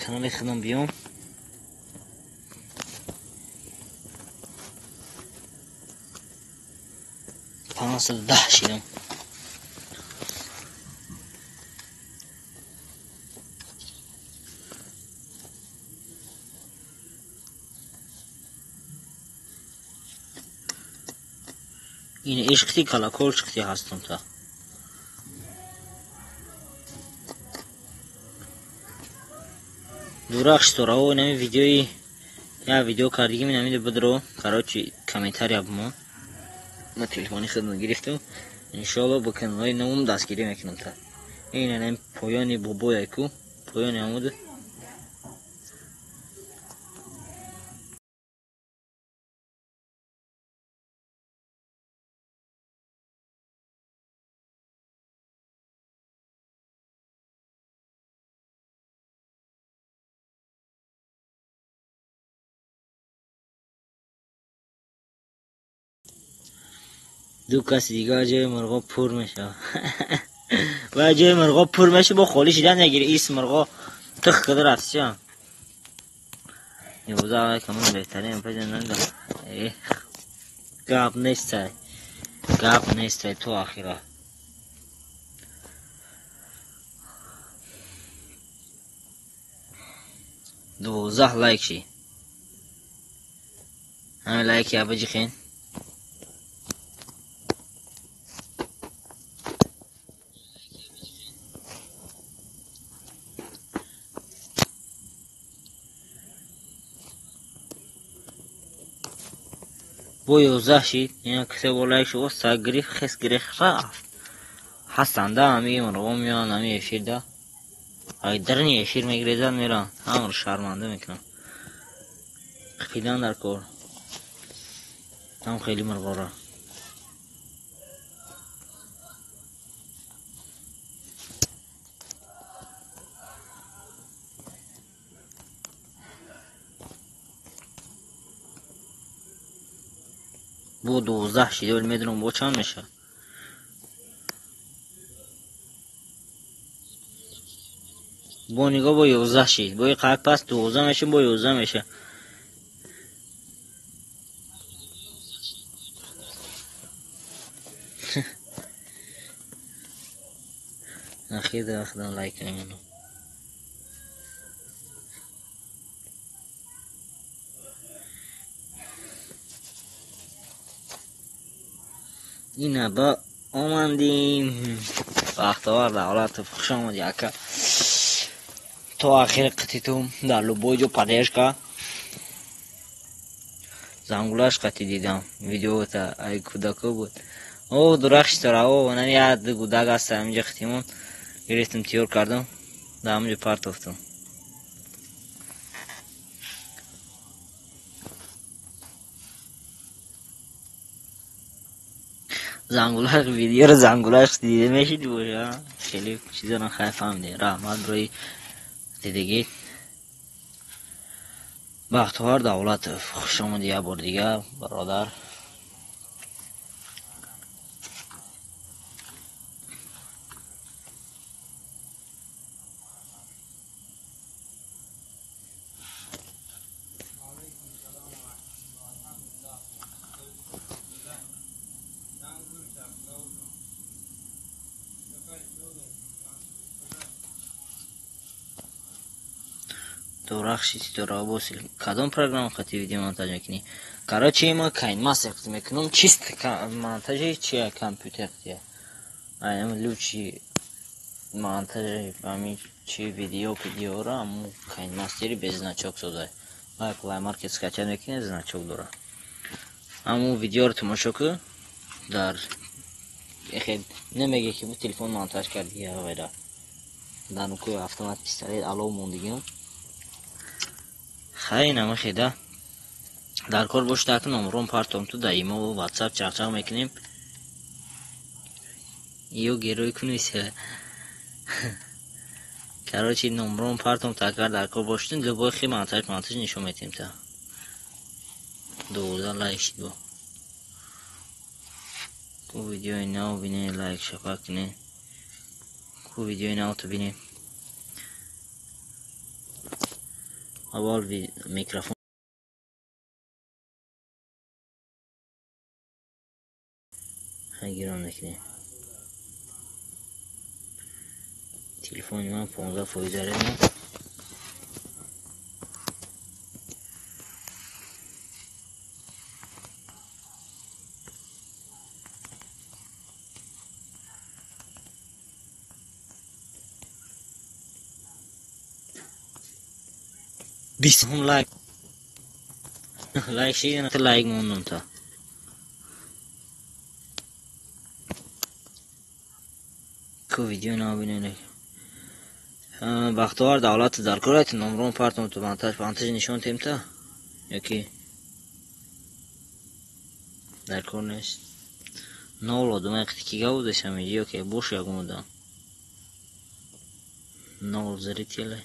канали худам биём. 510 шидам. Ин ишқти колокольчикти ҳастам та. Дурахш ситораҳо инами видеои я видео кардигим инами бидро. Короче, комментария бимон. Ман телефони худам гирифтам. Иншоаллоҳ ба каналҳои навум дастгирӣ мекунам та. Ин инами поёни бобояй ку, поёни омуда. Ду каси дигар ҷои мурғо пур мешавад. Ва ҷои мурғо пур мешавад, бо холӣ шидан мегири. Ис мурғо тих када рафтиям. 11 камон беҳтарин паҷананда. Эх, гап нестай. Гап нестай то охира. 12 лайк ши. Ҳамин лайки абаҷихен. Бо 11 шид, ина кисе бо лайк шуд, саг гирифт, хес гирифт, рафт. Ҳастанда ҳамаи мурғо меоянд ҳамаи эфирда. Ай дарни эфир мегирезанд мераванд. Ҳамаро шарманда мекунанд. Қидан дар кор. Ҳам хеле мурғоро. Бо 12 шида вале медонам бо чанд мешавад. Бо нигоҳ бо 11 шид. Бо қад пас 12 мешавад, бо 11 мешавад. Нахида худам лайк мемонам. Ина ба омандим. Бахтовар Давлатов, хуш омадӣ ака. То ахири қититум дар любой ҷо поддержка. Зангулаш қати дидам видеота, ай кӯдако буд. О, дурахши тора, о, нами як гудак аст ҳаминҷа қитимон. Гирифтам, тиёр кардам, дар ҳаминҷо партофтам. Зангулаш видеоро зангулаш дида мешид боша. Хеле чизаро хай фаҳмидем. Раҳмат барои дидагӣ. Бахтовар Давлатов, хуш омадӣ як бор дигар, бародар. Дурахши ситора босил. Кадом программа хати видео монтаж мекунӣ? Короче, ма KineMaster мекунам, чист монтажи чи компютер тия. Ай лучший монтажи ами чи видео видеора аму KineMaster без значок созай. Ай Play Market скачать мекунӣ, значок дора. Аму видеоро тамошо ку дар эхе намеге ки бу телефон монтаж кардӣ я ғайра. Дар нуку автомат пистолет ало мондигим. Хай намахеда. Дар кор бошад, акн номрон партом ту дар имо ва WhatsApp чақчақ мекунем. Ё герой кунис. Короче, номрон партом та агар дар кор бошад, любой хи монтаж нишон метем та. 12 лайк шид бо. Ку видеои нав бине, лайк шапак кунед. Ку видеои нав ту бине. Аввал микрофон гирон мекунем. Телефони ман 15% зарядна. Бистум лайк. Лайк шида, лайк мондам та. Ку видео набинед. Бахтовар Давлат дар кор айт номрон партом ту монтаж нишон тем та ёки дар кор нест. Нол одам қити ки гавдаш ҳаминҷо ёки бош ягон одам. Нол зрителей.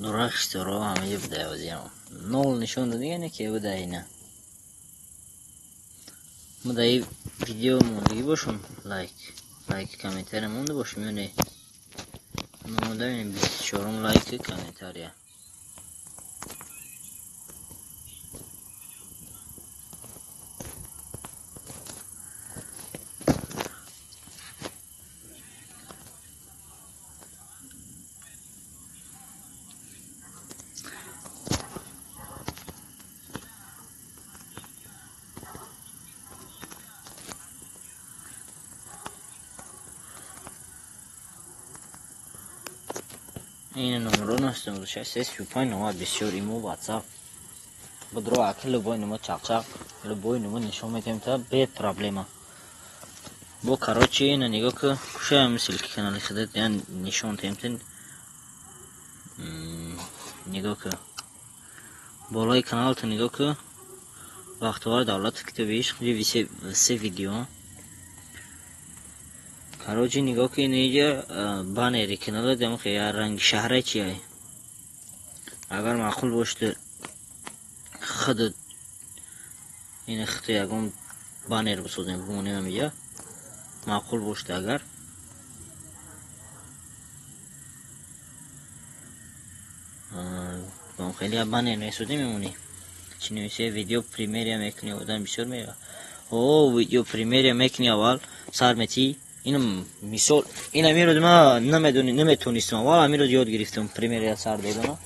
Дурахши ситораҳо ҳамаҷо будай вазирам. Нол нишон додига ки будай ина. Мо дар ин видео мондагӣ бошум, лайк, комментария монда бошум ё не? Монда 24 лайк комментария. Ин номро 96 35 90 24 имо WhatsApp. Бодро аки любой нумо чақчақ, любой нумо нишон метем та бе проблема. Бо короче ина нигоҳ ку, кушаям ссылки канали худат ян нишон тем тин. Нигоҳ ку. Болои канал ту нигоҳ ку. Бахтовар Давлатов китоби ишқ, все видео. Короче, нигоҳ ки инҷа баннери канала дам хе ранги шаҳра чиай. Агар маъқул бошад худ ин хит ягон баннер бисозем бимонем ҳамиҷа. Маъқул бошад агар. Хеле баннер месозем мемонӣ. Чӣ нависе видео премьера мекунӣ одам бисёр меояд. О, видео премьера мекунӣ аввал сар метӣ. Инам мисол ин амирӯз ма намедонӣ наметонистам аввал амирӯз ёд гирифтам премьера сар додана.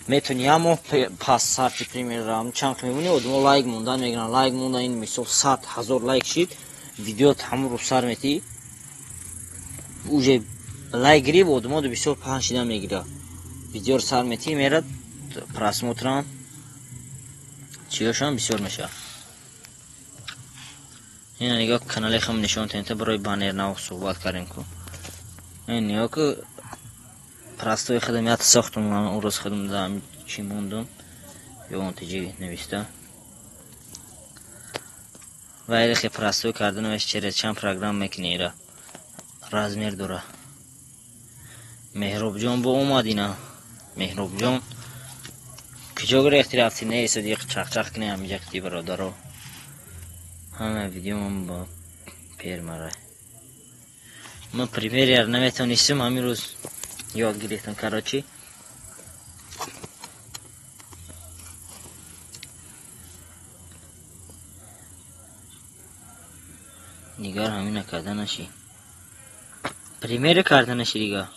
Метонӣ аммо пас сарти премьера чанд мемонӣ одамо лайк мондан мегиранд. Лайк мондан ин мисол 100 000 лайк шид видео ҳамон рӯз сар метӣ. Уже лайк гирифт одамо бисёр паҳн шидан мегирад. Видеоро сар метӣ мерад просмотрам чиёшам бисёр мешавад. Ина нигоҳ канали хам нишон тента барои баннер нав суҳбат кардем ку. Ин нигоҳ ку простой худам як сохтум ман он рӯз худам да чӣ мондум ё он тиҷи нависта. Вайре хе простой карданаш через чанд программа мекунӣ ира размер дора. Меҳробҷон бо омад ина. Меҳробҷон куҷо гирехти рафти не исоди чақчақ кунӣ ҳамиҷа қити бародаро. Ҳама видеомон бо пермара. Ман премьера наметонистам ҳамин рӯз ёд гирифтам короче. Нигар ҳамина карда наши. Премьера карда наши дига.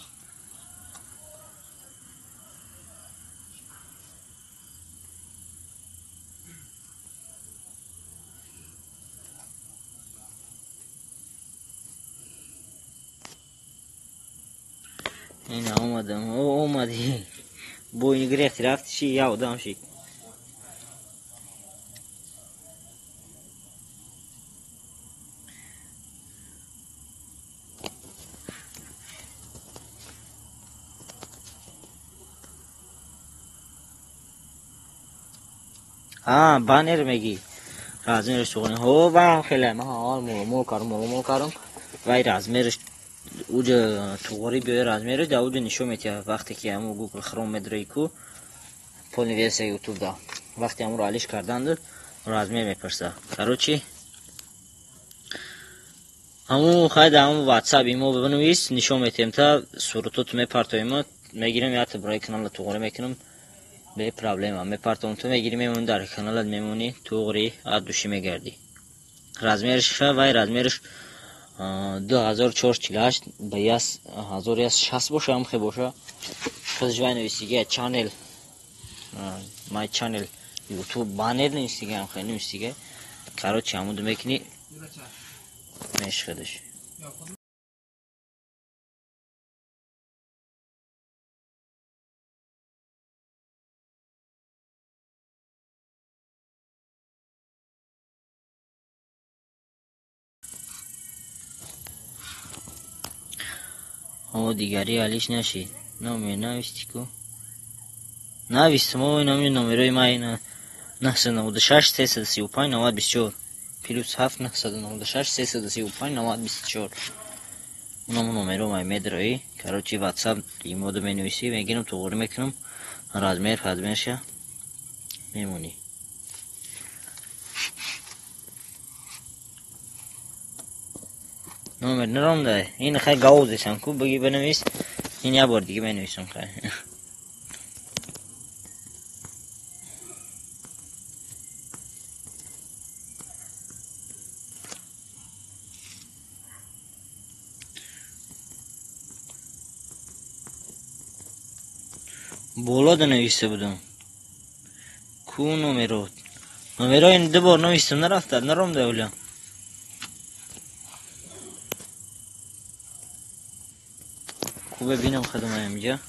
Ина омадам, омадӣ. Бо ин гирехти рафти ши я одам ши. А, баннер мегӣ. Размераш суғни. Ҳо, ваам хеле. Ман ҳол мол кардам, мол кардам. Вай размераш уҷа туғри биёи размераш да уҷа нишон метиҳад вақте ки ҳамун Google Chrome медрои ку полный версия YouTube да. Вақте ҳамонро алиш карданд размер мепурсад. Короче, ҳамун хай дар ҳамун WhatsApp имо бинавис нишон метиҳем та суратот мепартоем мегирем якта барои канала туғри мекунам. Бе проблема мепартом ту мегирӣ мемонӣ дар каналат мемонӣ туғри аз души мегардӣ. Размераш вай размераш 2448 ба 1160 боша ҳам хе боша. Худаш вай нависига channel my channel YouTube баннер нависига ҳам хе нависига. Короче ҳамун мекунӣ мешхадаш. О, дигари алиш нашид. Номер нависти ку? Навистам, о, номер номерои ма ина 996 335 9024 плюс 7 996 335 9024. Унам номеро май медрои. Короче, WhatsApp имоду менависӣ, мегирам, туғри мекунам. Размер, размерша мемонӣ. Номер наромда. Ин хай гавзесам ку бигӣ бинавис. Ин як бор дига менависам хай. Боло да нависта будам. Ку номерот? Номеро ин ду бор навистам нарафта, наромда оля. Ку бибинам худам инҷа.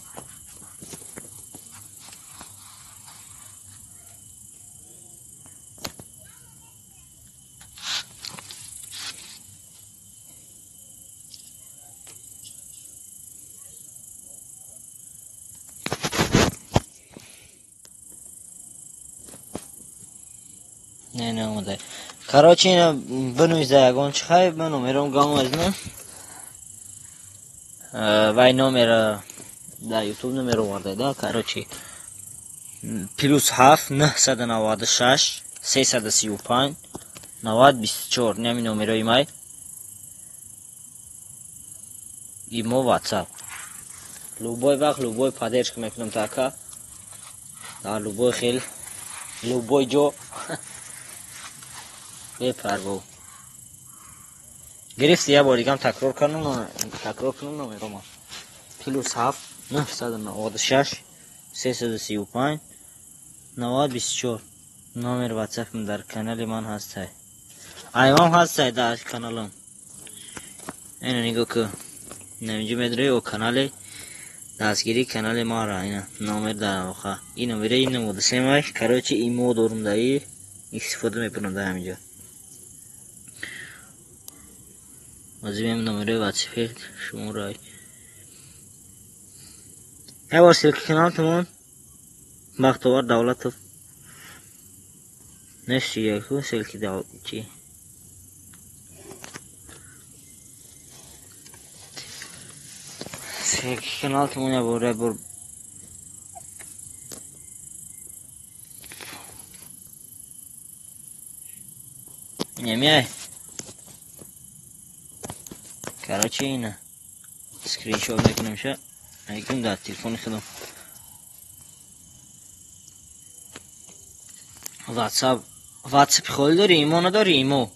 Не, не омада. Короче, ина бинавис да ягон чи хай, ман номером гам аз на. Вай номер дар ютуб номер оварда да, короче, +7 996 335 90 24 нами номерои май имо ватсап. Любой вақт любой поддержка мекунам така дар любой хел любой ҷо бепарво. Гирифти, я бор дигам такрор кунам, такрор кунам номерома. +7 996 335 90 24 номер ватсапам дар канали ман ҳастай. Аймам ҳастай дар каналам. Ина нигоҳ кун. Наминҷо медарои о канали дастгирии канали мара ина номер дар оха. Ин номере ин 93 май. Короче, имо дорум даи истифода мебарам дар ҳаминҷо. Возьмем номерои ватсапи шуморо. Я бор ссылки каналтамон Бахтовар Давлатов. Нешти яку ссылки дав чи. Ссылки каналтамон я бор бор Немяй. Короче, ина скриншот мекунем ша. Мекунем дар телефони худам. Ватсап, ватсап холӣ дорӣ, имо надорӣ, имо.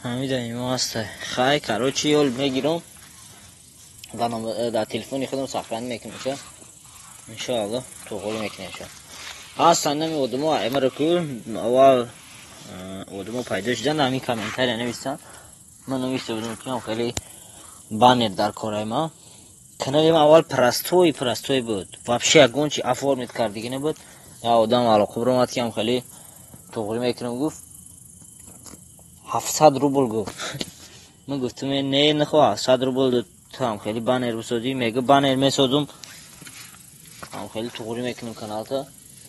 Ҳамида имо ҳастай. Хай, короче, ёл мегирам. Дар телефони худам сохранӣ мекунам ша. Иншоаллоҳ туғрӣ мекунем ша. Ҳастанд нами одамо амро ку аввал одамо пайдо шудан ҳамин комментария нависанд. Ман нависта будам ки хеле баннер дар кораи ма. Канали ма аввал простой простой буд. Вообще ягон чи оформить кардагӣ набуд. Я одам алоқа баромад ки хеле туғрӣ мекунам гуфт. 700 рубл гуфт. Ман гуфтам не нахоҳ 700 рубл ту хеле баннер бисозӣ. Мега баннер месозум. Ҳам хеле туғрӣ мекунам каналта.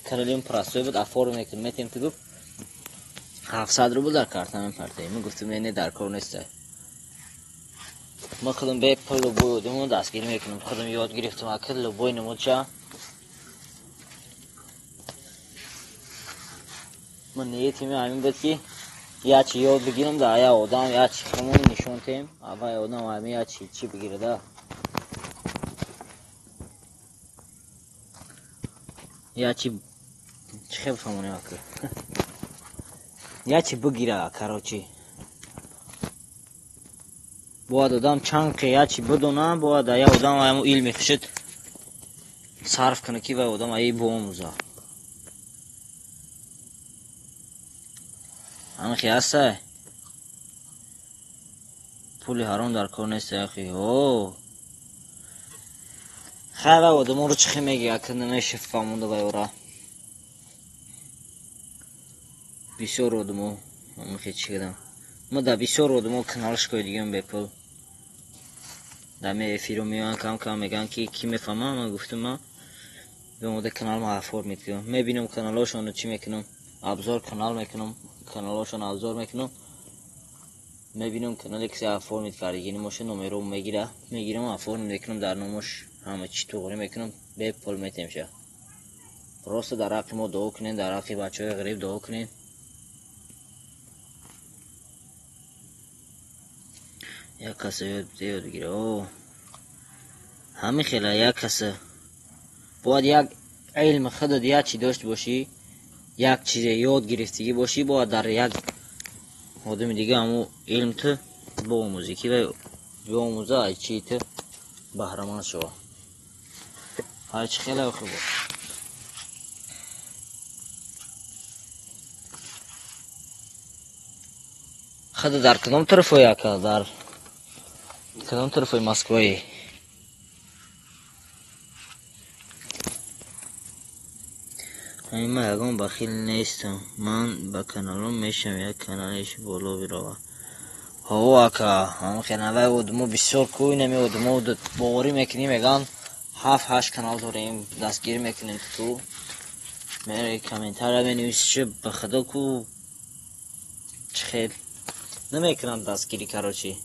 Каналим простой буд, оформ мекунам. Метем ту гуфт 700 рубл дар карта мепартоӣ. Ман гуфтам не дар кор нестай. Ман худам бепул любой одамро дастгирӣ мекунам. Худам ёд гирифтам акл любой намудча. Ман ниятим ҳамин буд ки я чи ёд бигирам да я одам я чи хумон нишон тем, авай одам ҳами я чи чи бигирада. Я чи чи хел фаҳмонем акл. Я чи бигира, короче. Бояд одам чанд ки я чи бидона, бояд я одам ҳамун илми хушид сарф кунад ки вай одам аи биомӯза. Ҳамин ҳастай. Пули ҳаром дар кор нест, ахи. О. Хай вай одамонро чӣ хел мегӯяд, акл намешавад фаҳмонда вай ора. Бисёр одамо ҳамин хел чӣ кардам. Ма дар бисёр одамо каналш кои дигам бепул. Дар ме эфиро меоянд кам кам мегӯянд ки кӣ мефаҳмам, ман гуфтам ман бемода канал ма оформить кунам. Мебинам каналҳошонро чӣ мекунам, обзор канал мекунам, каналҳошон обзор мекунам. Мебинам канале кисе оформить кардагӣ моша номеро мегира, мегирам оформить мекунам дар номош ҳама чӣ туғрӣ мекунам, бепул метем ша. Просто дар ҳаққи мо дуо кунед, дар ҳаққи бачаҳои ғариб дуо кунед. Як каса ёд бигира. О, ҳамин хела як каса бояд як илми худат як чи дошт бошӣ, як чизе ёд гирифтагӣ бошӣ, бояд дар як одами дига ҳамун илм ту биомӯзӣ ки вай биомӯза, аз чии ту баҳраманд шава. Ҳарчи хеле хуб. Хада дар кадом тарафой ака? Дар кадом тарафои Москваи? Ман ягон бахил нестам. Ман ба каналом мешавам, як каналеш боло бирава. Ҳо ака, ҳам хенавай одамо бисёр ку инами одамо боварӣ мекунӣ, меган 7-8 канал дорем, дастгирӣ мекунем ту. Мераи комментария менависӣ, ба худо ку чӣ хел намекунанд дастгирӣ, короче.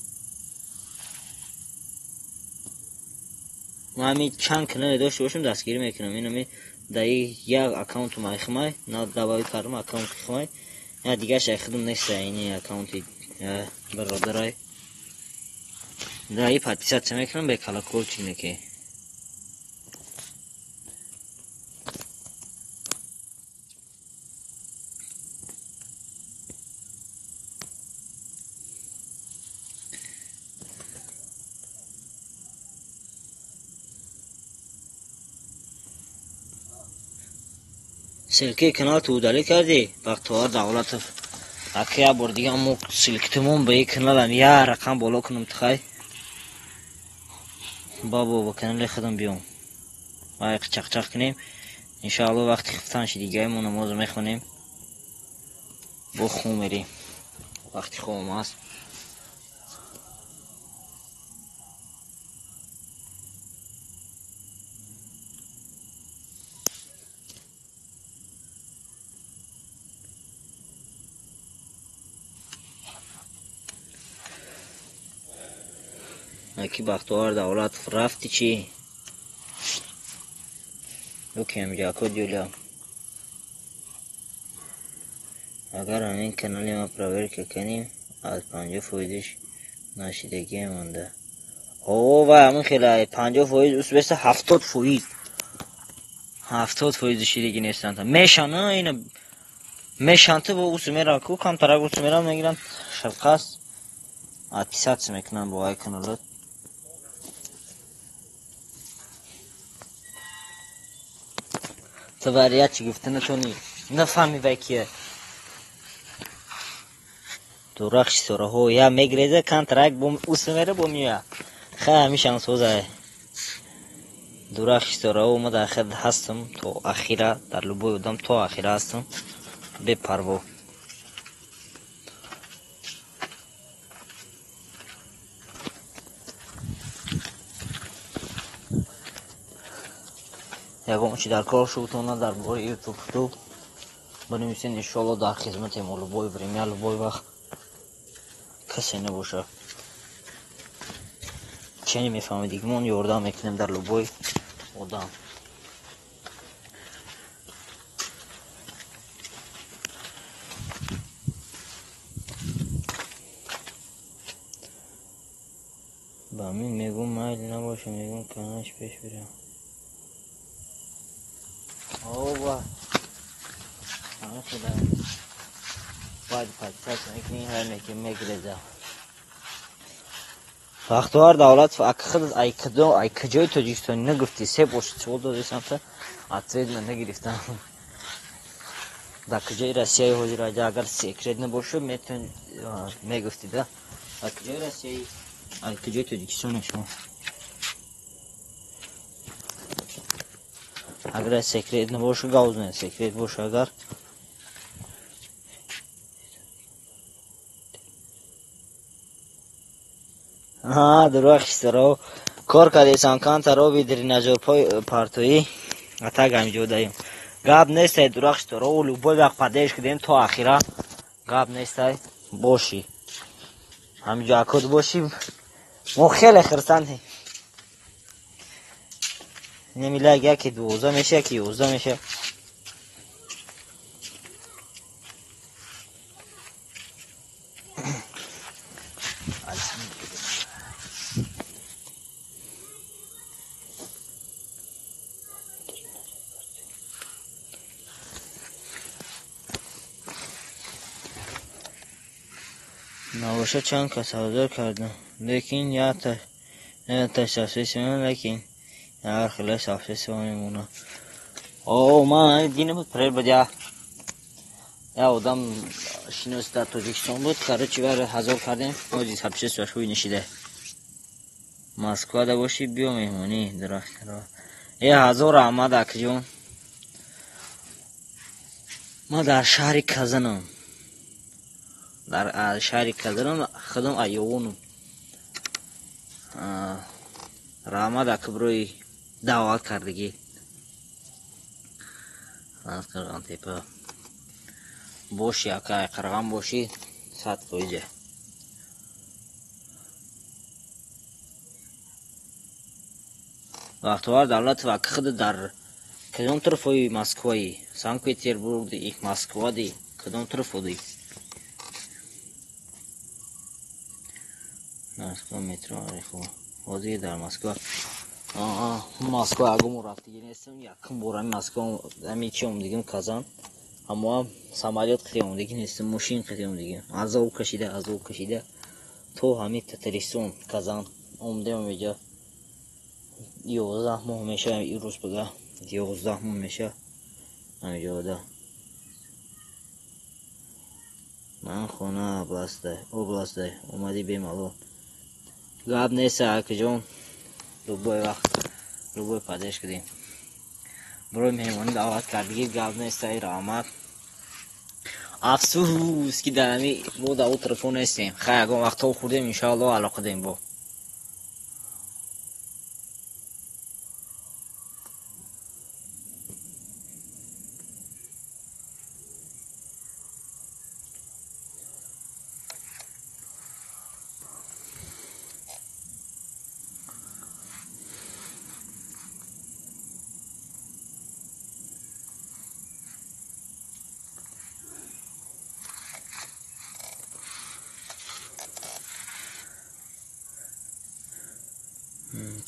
Ман ҳамин чанд канале дошта бошам дастгирӣ мекунам. Инами даи як аккаунтум айхмай, на добавить кардам аккаунти хмай. Я дигарш айхудум неста, ини аккаунти бародарай. Даи подписаться мекунам, бе колокольчик неки. Ссылки канал ту удалить кардӣ? Бахтовар Давлатов. Ака як бор дига мо ссылкитумон ба ин каналам як рақам боло кунам тихай. Бабо ба канали худам биём. Вай чақчақ кунем. Иншоалло вақти хифтан ши дигаи мо намоз мехонем. Бо хом мерем. Вақти хом аст. Аки Бахтовар Давлатов рафти чӣ? Ёкем ҷако дюля. Агар ҳамин канали ма проверка кунем, аз 50% нашидагӣ монда. Ҳо, вай ҳамин хела 50% ус беста 70%. 70% шидагӣ нестанд. Мешан, ина мешан ту бо ус мера ку камтарак ус мера мегиранд шалқас. Отписаться мекунанд бо ай каналот. Ту вария чӣ гуфта натонӣ? Нафаҳми вай кия. Дурахши сораҳо я мегреза контракт бо ус мера бо меоя. Хай ҳамишам созай. Дурахши сораҳо ма дар хед ҳастам то ахира, дар любой одам то ахира ҳастам. Бепарво. Ягон чи дар кор шудтона дар бораи ютуб бинависен, иншоалло дар хизматем любой время, любой вақт. Касе набоша. Чени мефаҳмидик, мон ёрдам мекунем дар любой одам. Ба мин мегӯм майл набоша, мегӯм каналаш пеш бирам. Ова. Бояд подписаться мекунӣ, ҳар неки мегреза. Бахтовар Давлатов, ака худат ай кадом, ай куҷои Тоҷикистон нагуфтӣ, се бор суол додисам та ответ ман нагирифтам. Дар куҷои Россияи ҳозир агар секрет набошад, метавон мегуфтӣ да? Дар куҷои Россияи, ай куҷои Тоҷикистоне шумо? Агар секрет набошад, гавз не, секрет боша агар. Аҳа, дурахши саро. Кор кардесан кантаро бидринажор партоӣ. Атак ҳамҷо даем. Гап нестай дурахши саро, любой вақт падеш кардем то ахира. Гап нестай, бошӣ. Ҳамҷо акод бошӣ. Мо хеле хурсандем. Немилаг яки 12 меша, яки 11 меша. Набоша чанд кас ҳозир кардам, лекин яташ ташхис лекин Ҳар хеле сообщество мемона. О, ман дина буд, прел буд, я одам шинос дар Тоҷикистон буд. Короче, вар ҳазор кардем, ҳози сообществоаш ҳуй нишида. Москва да бошӣ, биё меҳмонӣ. Дарахт. Э, ҳазор раҳмат, акҷон. Ман дар шаҳри Казанам. Дар шаҳри Казанам, худам Айёвонам. Раҳмат, ака, барои даъват кардагӣ. Аз Қирғантепа боши, ака, Қирған бошӣ, 100%. Бахтовар Давлатов, ака, худ дар кадом тарафҳои Москваи? Санкт Петербург ди, Москва ди, кадом тарафҳо ди? Москва метро Орехово. Ҳозир дар Москва. Москва ягон бор рафтагӣ нестам. Якум бор ҳами Москва, ҳами чи омдагим, Казан. Ҳамоам самолёт қити омдагӣ нестам, мошин қити омдагим. Азоб кашида, азоб кашида то ҳами Татаристон, Казан омдем. Ҳамиҷа 11 моҳ меша, ирӯз буда 11 моҳ меша ҳамиҷода. Ман хона областда омадӣ, бемалол. Гап нест, акаҷон, любой вақт, любой падеш кардем. Барои меҳмонӣ даъват кардагӣ, гап нест, ай раҳмат. Афсӯс, ки дар ҳами мо дар о тарафо нестем. Хай, ягон вақт то хӯрдем, иншоалло, алоқа дем бо.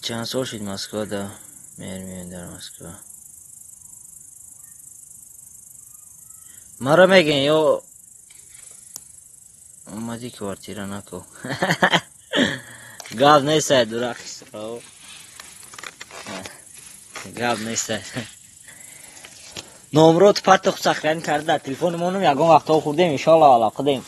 Чанд сол шуд Москвада? Меҳр дар Москва. Маро мегӯен ё омадӣ квартира нако. Гап нестай, дурахи. Гап нестай. Номрот партох сохранить карда дар телефони монум, ягон вақтҳо хӯрдем, иншоалло, алоқа дем.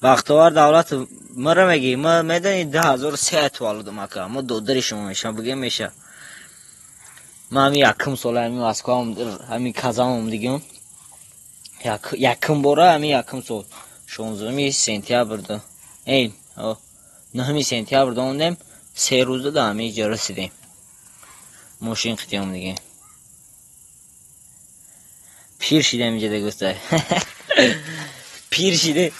Бахтовар Давлатов, маро мегӣ? Ма медонӣ, 2003 таваллудам, ака. Мо додари шумо мешам, бигем меша. Ман ҳами якум сола ҳами Москва, ҳами Казан омдигим. Якум бора ҳами якум сол 16 сентябрда, эй, 9 сентябрда омдем, 3 рӯза да ҳами ҷо расидем. Мошин қити омдигим. Пир шидем инҷа, дегустай. Пир шиде.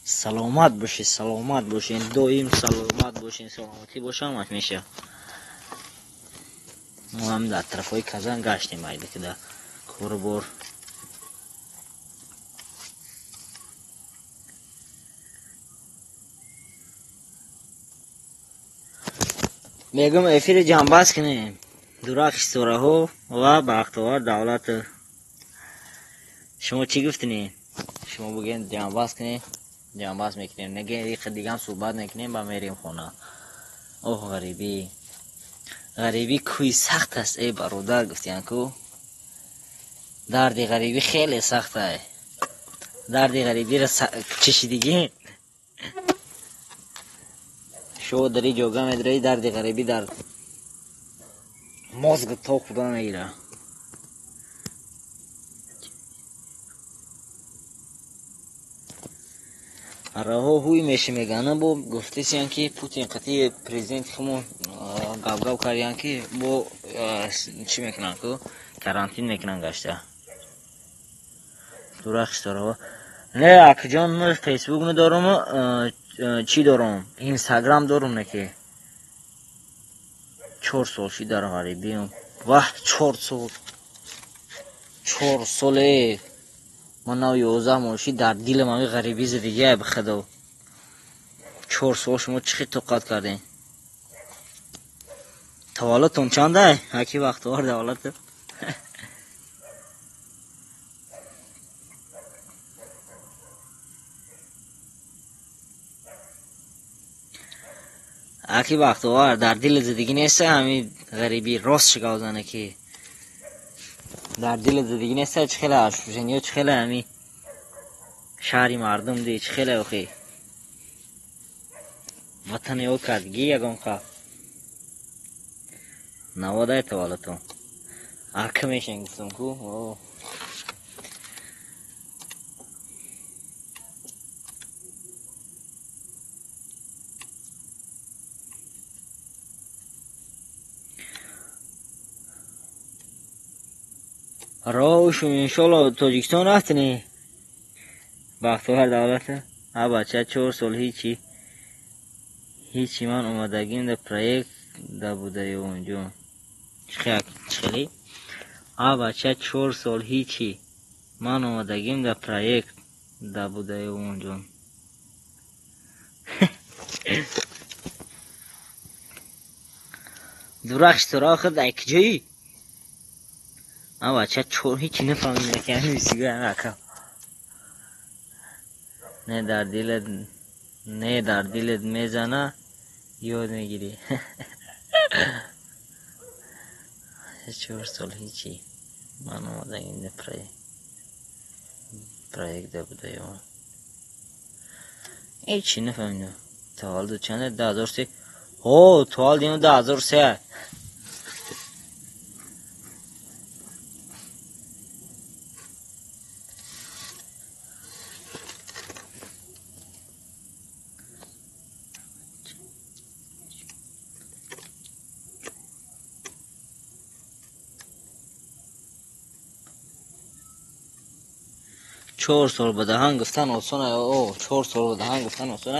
Саломат бошед, саломат бошед, доим саломат бошед, саломатӣ боша, ҳамаш меша. Мо ҳам дар тарафҳои Казан гаштем, айда ки да корубор. Мегӯм, эфири ҷамъбаст кунем. Дурахши ситораҳо ва Бахтовар Давлатов. Шумо чӣ гуфтинед? Шумо бигӯед, ҷамъбаст кунем, ҷамъбаст мекунем. Неге дигам суҳбат мекунем, ба мерем хона. Оҳ, ғарибӣ. Ғарибӣ кӯи сахт аст, эй бародар, гуфтиян ку. Дарди ғарибӣ хеле сахт ай. Дарди ғарибиро чашидигӣ? Шумо дар ин ҷога медароӣ, дарди ғарибӣ дар мозг то худа мегирад. Раҳо ҳуй меши мегӯянд, бо гуфтесиян, ки Путин қатъи президенти хумон гапгап кардиян, ки бо чӣ мекунанд ку, карантин мекунанд гашта. Дурахши ситораҳо. Не, акаҷон, ма Фейсбук надорам, чӣ дорам? Инстаграм дорам, не ки. 4 сол шид дар ғарибиам. Ваҳ, 4 сол. 4 соле. Ман нав 11 моҳ шид, дар дилам ҳами ғарибӣ задигия, ба худо. 4 сол шумо чӣ хел тоқат кардем? Таваллудтон чандай, аки Бахтовар Давлатов? Аки Бахтовар дар дили зиндагӣ нест, ҳамин ғарибӣ рост шигавзане ки дар дили зиндагӣ нест, чӣ хеле ашушениё, чӣ хеле ҳамин шаҳри мардум ди, чӣ хеле охи ватани ё кардгӣ ягон қа наводай таваллудтон ака мешен гуфтам ку. Роҳушум иншолло Тоҷикистон рафтини Бахтовар давлат. А бача 4 сол ҳичи ҳичи ман омадагим да проект да будаё онҷо. Чихели? А бача 4 сол ҳичи ман омадагим да проект да будаё онҷо. Дурахш тура худ ай куҷоӣ? А бача чор ҳичи нафаҳмидам ки ҳамин сига ака. Не дар дилат, не дар дилат мезана, ёд мегирӣ. 4 сол ҳичи ман омадагим да проект да будаё. Ҳичи нафаҳмидам. Таваллуд чанд? 2003. Ҳо, таваллудим 2003. 4 сол ба даҳан гуфтан осон. О, 4 сол ба даҳан гуфтан осон.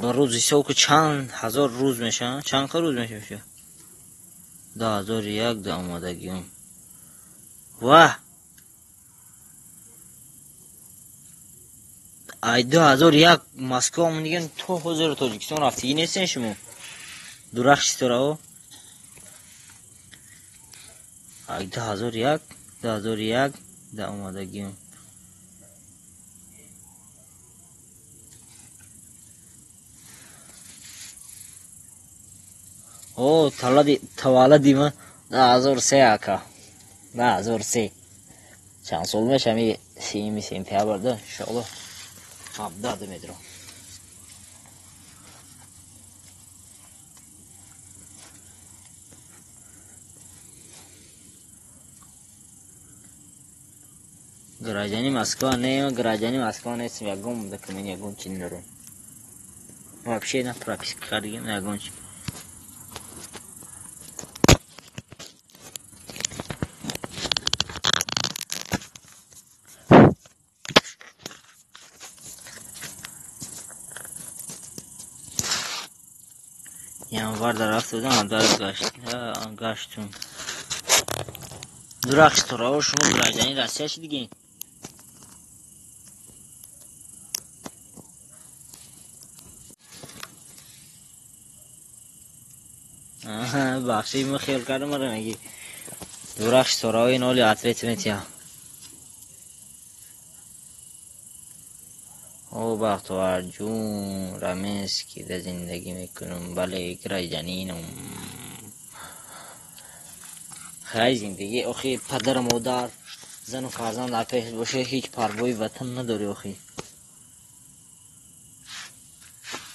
Ба рӯз ҳисоб ку, чанд ҳазор рӯз мешавад? Чанд қа рӯз мешавад? 2001 да омадагиам. Ваҳ! Ай 2001 Москва омадагиам то ҳозир Тоҷикистон рафтагӣ нестен шумо. Дурахш ситораҳо. Ай 2001, 2001 да омадагиам. О, таваллади ман 2003 ака. 2003. Чанд сол мешавад ҳамин 30 сентябрда, иншоалло 17 медирам. Граждани Москва не, граждани Москва нестем, ягон документ, ягон чи надорам. Вообще на прописка кардагим, ягон чи. Январ дар рафта будам, дар гаштум. Дурахш торао шумо граждани Россия шидигин? Бахши мо хел кардам ара меги. Дурахш торао ин оли ответ метиҳам. О Бахтовар ҷун, Раменский да зиндагӣ мекунам, бале гражданином. Хай зиндагӣ охи падару модар, зану фарзанд дар пеш боша, ҳеҷ парвои ватан надорӣ охи.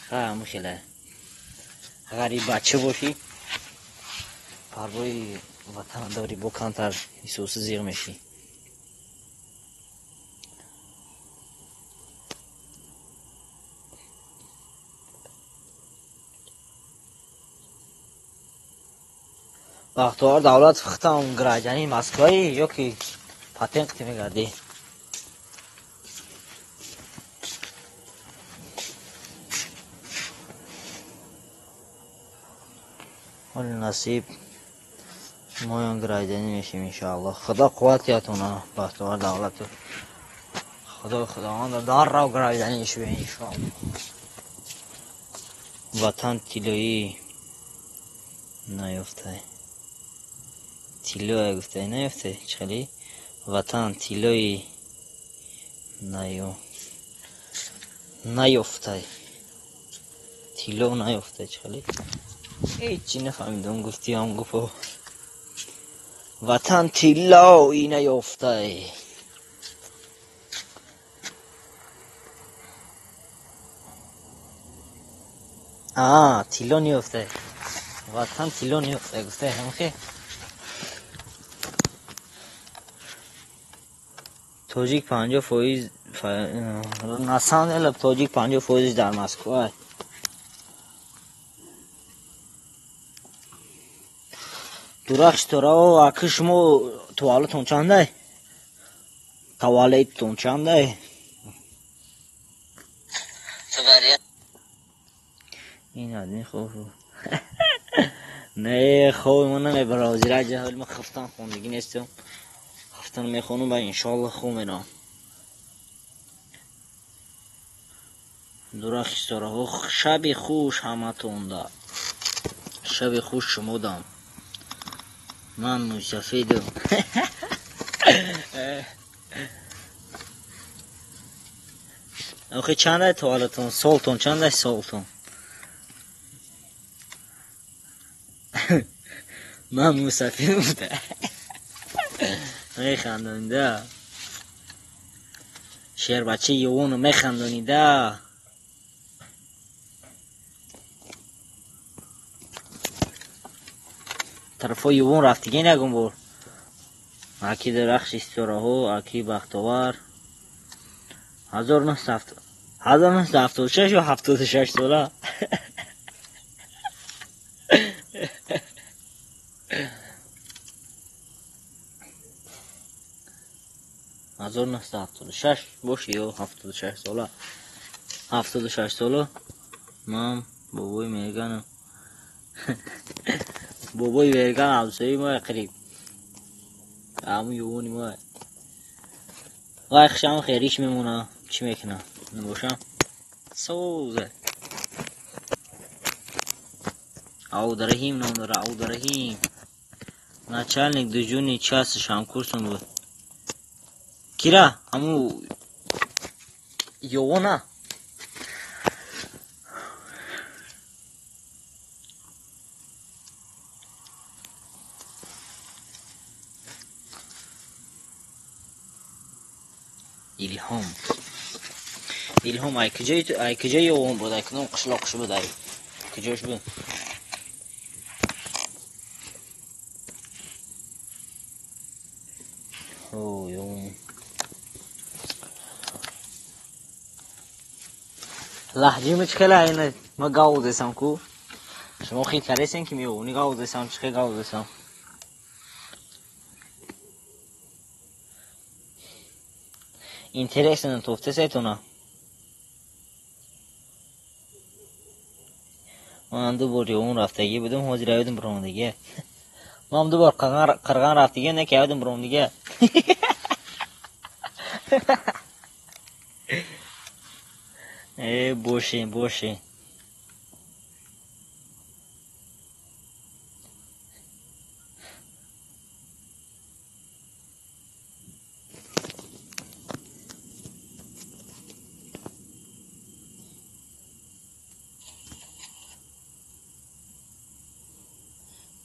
Хай ҳамун хеле. Ғариб бача бошӣ, парвои ватан дорӣ, бо камтар ҳиссоси зиғ мешӣ. Бахтовар давлат хитам гражданин Москваи ё ки патент қити мегардӣ? Ҳоли насиб моён гражданин мешем иншоаллоҳ. Худо қувват диҳатона Бахтовар давлату. Худо худованда даррав гражданин шавем иншоаллоҳ. Ватан тиллоӣ наёфтай. Тиллое гуфтай наёфтай? Чӣ хеле? Ватан тиллои наёфтай. Тилло наёфтай чӣ хеле? Ҳечи нафаҳмидам, гуфтиам гуфо. Ватан тиллои наёфтай. А, тилло ниёфтай. Ватан тилло ниёфтай, гуфтай ҳамхе. Тоҷик 50%, на самом деле тоҷик 50% дар Москва. Дурахш торао аки шумо туалетон чандай? Туалеттон чандай? Ин адми хоб. Не, хоб мо намебара. Ҳозир аҷа ҳоли ма хифтан хондагӣ нестам. Хифтан мехонам ба иншоалло хоб меравам. Дурахши ситораҳо, шаби хуш ҳаматонда. Шаби хуш шумодам. Ман мусафидам. Охи чандай туалетон? Солтон чандай солтон? Ман мусафид буда. Механдонида. Шербачаи ювону механдонида. Тарафҳои ювон рафтиген ягон бор. Аки дарахши ситораҳо, аки бахтовар. 1976 ё 76 сола. 1976 боши ё 76 сола. 76 сола. Ман бобои меганам. Бобои меган ҳамсояи мо қариб. Ҳамун ювони мо. Вай хушам хериш мемона. Чӣ мекунам? Набошам. Соза. Абдураҳим ном дора, Абдураҳим. Начальник дежурный части ҳамкурсам буд. Кира, ҳаму ювона. Илҳом. Илҳом ай куҷои ай куҷои ювон буд? Ай кудом қишлоқш буд? Ай куҷош буд? О, ювон. Лаҳҷими чӣ хела ина ма гавзесам ку? Шумо хит каресен ки меювони гавзесам, чӣ хел гавзесам? Интересно тофтесетона. Ман ду бор ювон рафтагӣ будам, ҳозир авидам биромдагӣ. Ман ду бор қирған рафтагӣ, не ки авидам биромдагӣ. Э, бошен, бошен.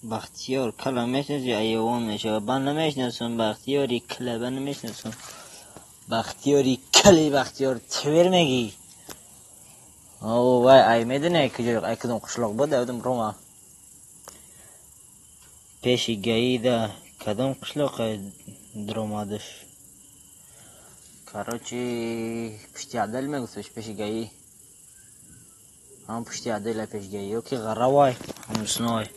Бахтиёр кала мешнаси, айвон мешава. Бан намешнасам, Бахтиёри кала бан намешнасам. Бахтиёри кали Бахтиёр твер мегӣ. О, вай ай медоне куҷо ай кудом қишлоқ буд, авдум рома. Пеши гаида кадом қишлоқ дромадаш. Короче, пушти адал мегуфташ пеши гаи. Ҳам пушти адал пеши гаи ё ки ғаравай, ҳамсной.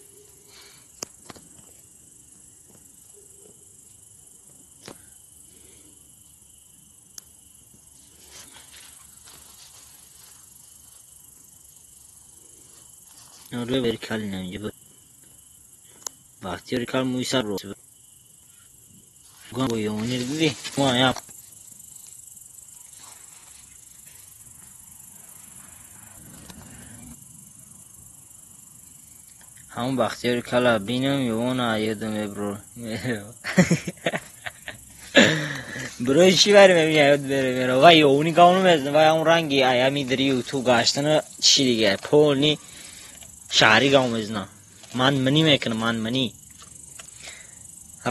Рӯ кал намҷа Бахтиёри кал мӯи сар ро. Бо ёнир диди? Ма я. Ҳамун Бахтиёри кала бинам ёна ёдам мебро. Барои чӣ бари мебини ёд бере меро. Вай ёни гавну мезна, вай ҳамун ранги аями дари ютуб гаштана чӣ дига полни Шаҳрӣ гав мезана. Ман мани мекунам, ман мани.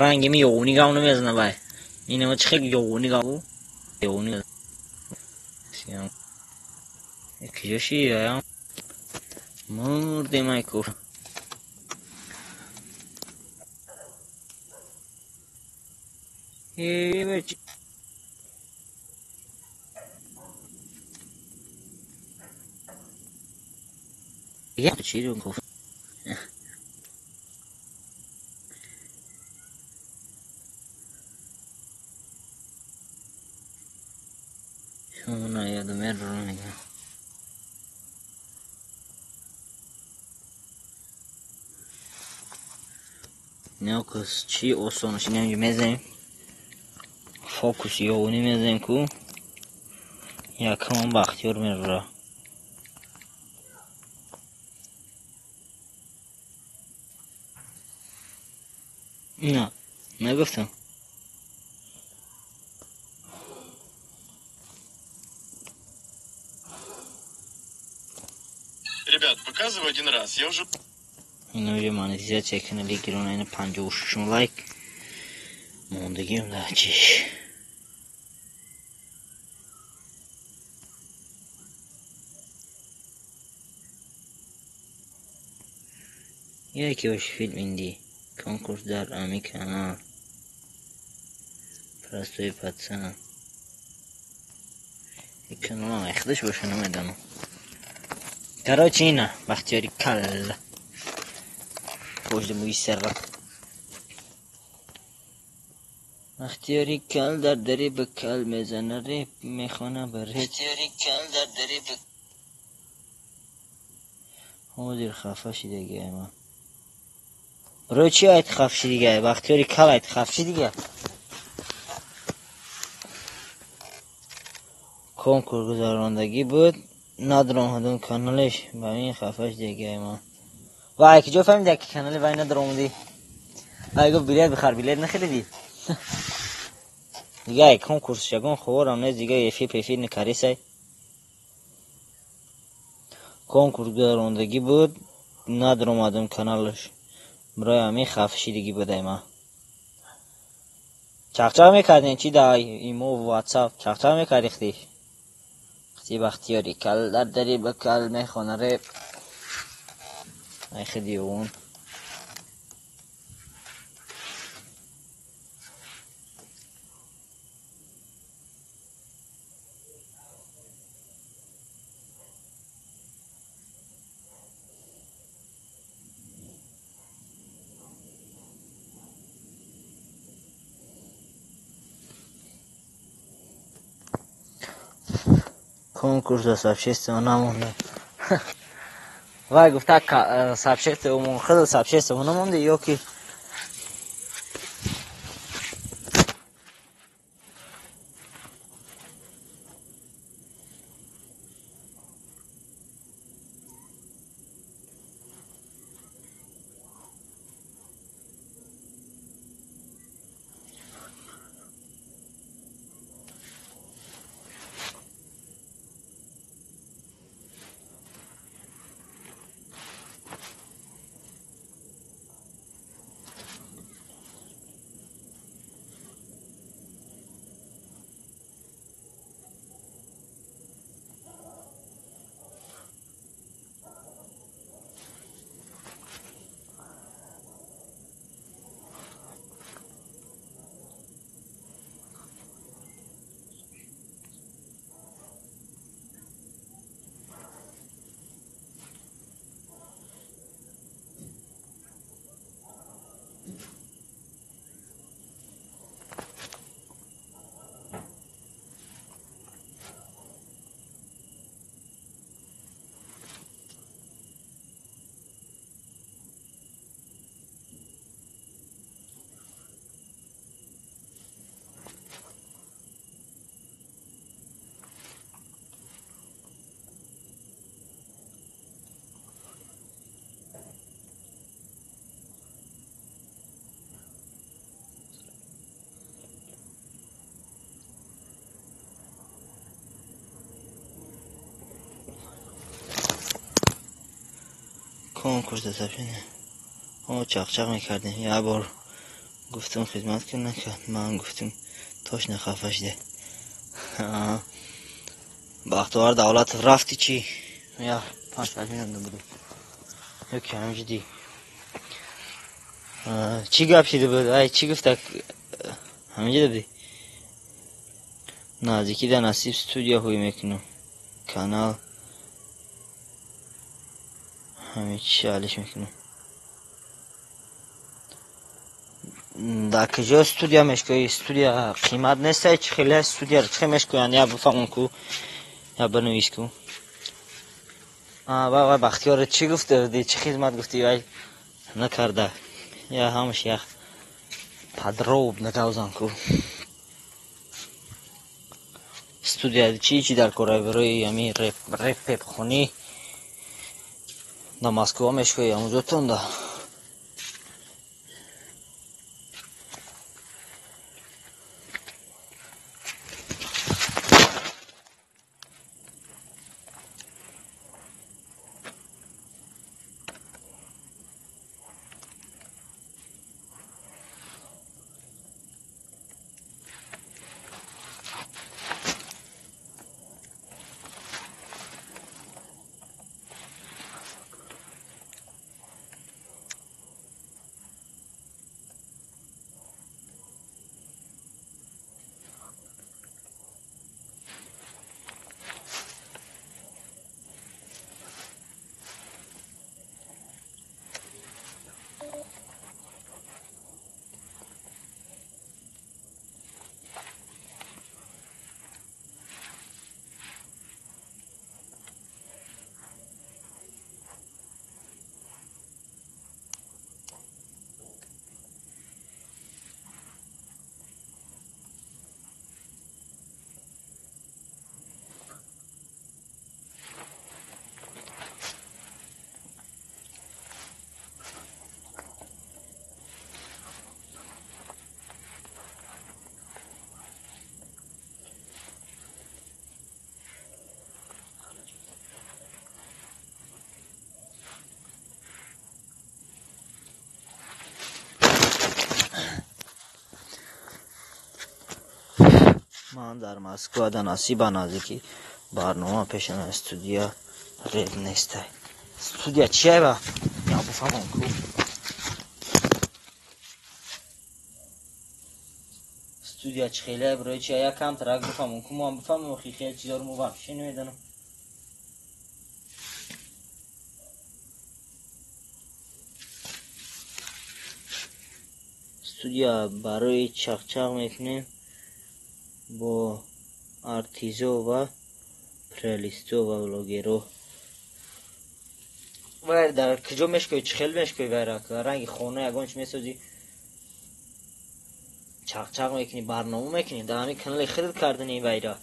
Ранги ми ёғунӣ гав намезана вай. Инама чӣ хел ёғунӣ гав? Ёғунӣ. Куҷо шидаям? Мурдем ай куф. Чӣ осонаш инамҷо мезанем, фокус ёвунӣ мезанем, ку якамон Бахтиёр мерора. На, нагуфтам. Ребят, показываю один раз, я уже... Инамҷо монетизатсия канали гирона, ина 56 лайк мондагиам да чиш. Яке бош филм инди конкурс дар ами канал простой пацан. И каналам айхдаш боша, намедонам. Короче, ина Бахтиёри кал пошти мӯи сарра. Бахтиёри кал дар дари ба кал мезана, реп мехона ба реп. Бахтиёри кал дар дари ба ҳозир хафа шидагиай ман. Барои чӣ айт хаф шидигай? Бахтиёри кал айт хаф шидига? Конкурс гузарондагӣ буд, надромадум каналеш, ба ин хафа шидагиай ман. Вай, куҷо фаҳмида ки канали вай надромадӣ? Вай гуфт билет бихар, билет нахаридӣ? Дига ай конкурс ягон хабарам нест, дига эфир пефир накарисай. Конкурс гузарондагӣ буд, надромадум каналаш. Барои ҳамин хаф шидагӣ будай ман. Чақчақ мекардем чи дар имо ватсап чақчақ мекардӣ хти? Хти Бахтиёри кал дар дари ба кал мехона реп. Ай хиди он. Конкурс за сообщество намонда. Вай гуфта сообщество худ сообщество намонда ё ки Конкурс сообщение. О, чақ-чақ мекардем. Як бор гуфтам хизмат кун, накард. Ман гуфтам точно хафа шуда. Бахтовар Давлатов рафти чӣ? Я 5 минут буду. Ёки ҳамҷидӣ. Чӣ гап шида буд? Ай чӣ гуфта? Ҳамҷида будӣ? Наздикӣ дар Насиб студия ҳуй мекунам. Канал ҳамин чӣ алиш мекунам. Дар куҷо студия мешкоӣ? Студия қимат нест, чӣ хеле студияро чӣ хел мешкоянд? Я бифаҳмон ку, я бинавис ку. Вай Бахтиёр чӣ гуфта будӣ? Чӣ хизмат гуфтӣ? Вай накарда. Я ҳамаш як подробно гавзан ку. Студия чӣ чӣ дар кора барои ҳамин реп пепхонӣ дар Москва мешкоӣ, ҳамонҷотон да. Ман дар Москва дар Насиба наздики барнома пешам студия реп нестай. Студия чия ба? Я бифаҳмам ку. Студия чӣ хеле барои чия? Я камтарак бифаҳмам ку, ман бифаҳмам охи хеле чизоро мо вообще намедонам. Студия барои чақчақ мекунем бо артизо ва плейлисто ва блогеро. Вай дар куҷо мешкоӣ? Чӣ хел мешкоӣ? Вайра ранги хона ягон чӣ месозӣ? Чақчақ мекунӣ, барнома мекунӣ, дар ҳамин канали худат кардани вайра.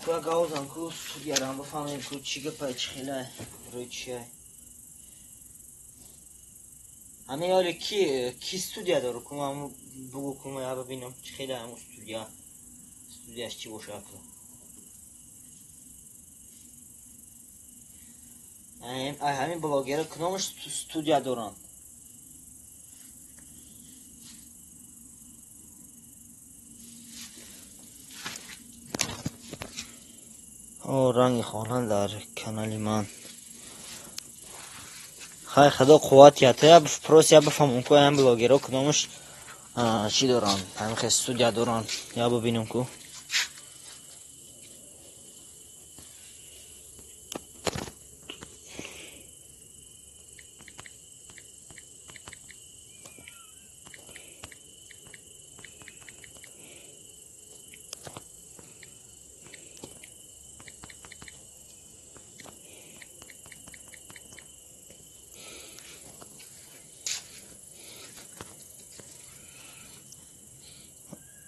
Куя гавзан ку студиярам бифаҳмем ку чӣ гапай, чӣ хелай, барои чиай. Ҳамин ҳоле ки студия дору ку ман бугу ку ман бибинам чӣ хеле ҳамун студия. Студияш чӣ бошад ку. Ҳамин блогера куномаш студия доранд. О, ранги хона дар канали ман. Хай худо қувват ята, я просто я бифаҳмам ку ҳамин блогеро куномаш чӣ доранд, ҳамин хел студия доранд, я бибинам ку.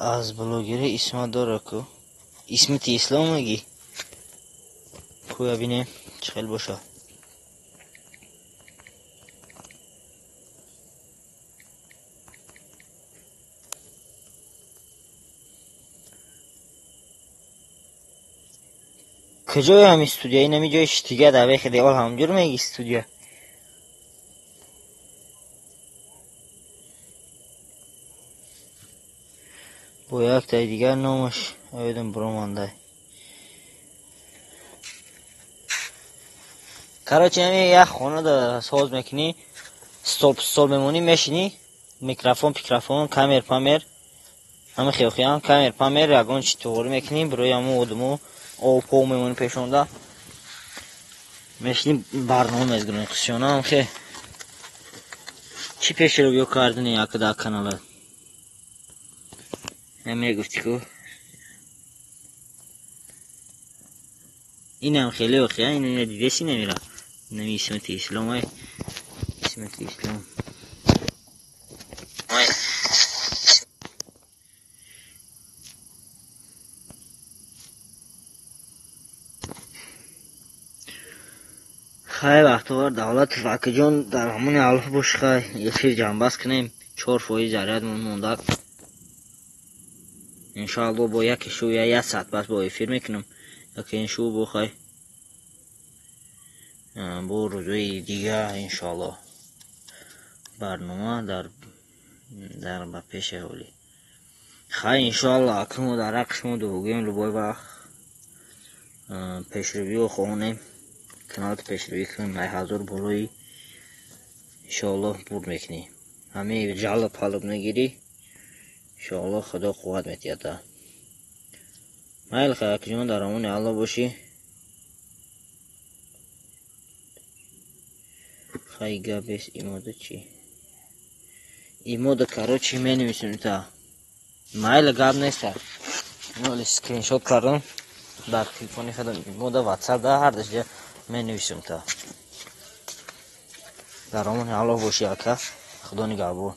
Аз блогери исма дора ку. Исмити Ислом мегӣ? Куя бинем чӣ хел боша. Куҷои ҳами студия? Инами ҷои штига дар бехи девол ҳамҷур меги студия. Бо яктаи дигар номаш оёдам буромандай. Короче, ҳами як хона да соз мекунӣ, стол стол мемонӣ, мешинӣ, микрофон, пикрофон, камер, памер, ҳами хелхиям, камер, памер, ягон чи туғрӣ мекунӣ, барои ҳамун одамо об пов мемонӣ пешонда. Мешинӣ барнома мезгирӣ қисёнам хе. Чӣ пешро кардани яка дар канала? Мегуфтӣ ку? Инам хеле охи, ина дидеси намира. Инами Исмати Ислом ай. Исмати Ислом. Хай вақтовар Давлатов акаҷон дар ҳамони алф бош хай эфир ҷамъбаст кунем 4% зарядмон мондак. Иншоалло бо яке шу я як саат пас бо эфир мекунам. Яке иншу бо хай бо рӯзои дига иншоалло барнома дар ба пеши ҳолӣ. Хай иншоалло акнун дар ҳаққи шумо дуогӯем любой вақт пешравиё хоҳонем. Каналат пешравӣ кунем 1000 болои иншоалло бурд мекунӣ. Ҳамаи ҷалб палуб нагирӣ иншоалло Худо қувват метиҳад. Майли хай акаҷон дар амони Алло бошӣ. Хай гап бес имода чӣ? Имода короче менависем та. Майли гап неста. Ноли скриншот кардам дар телефони худам имода WhatsApp да ҳар даша менависем та. Дар амони Алло бошӣ ака. Худо нигаҳбон.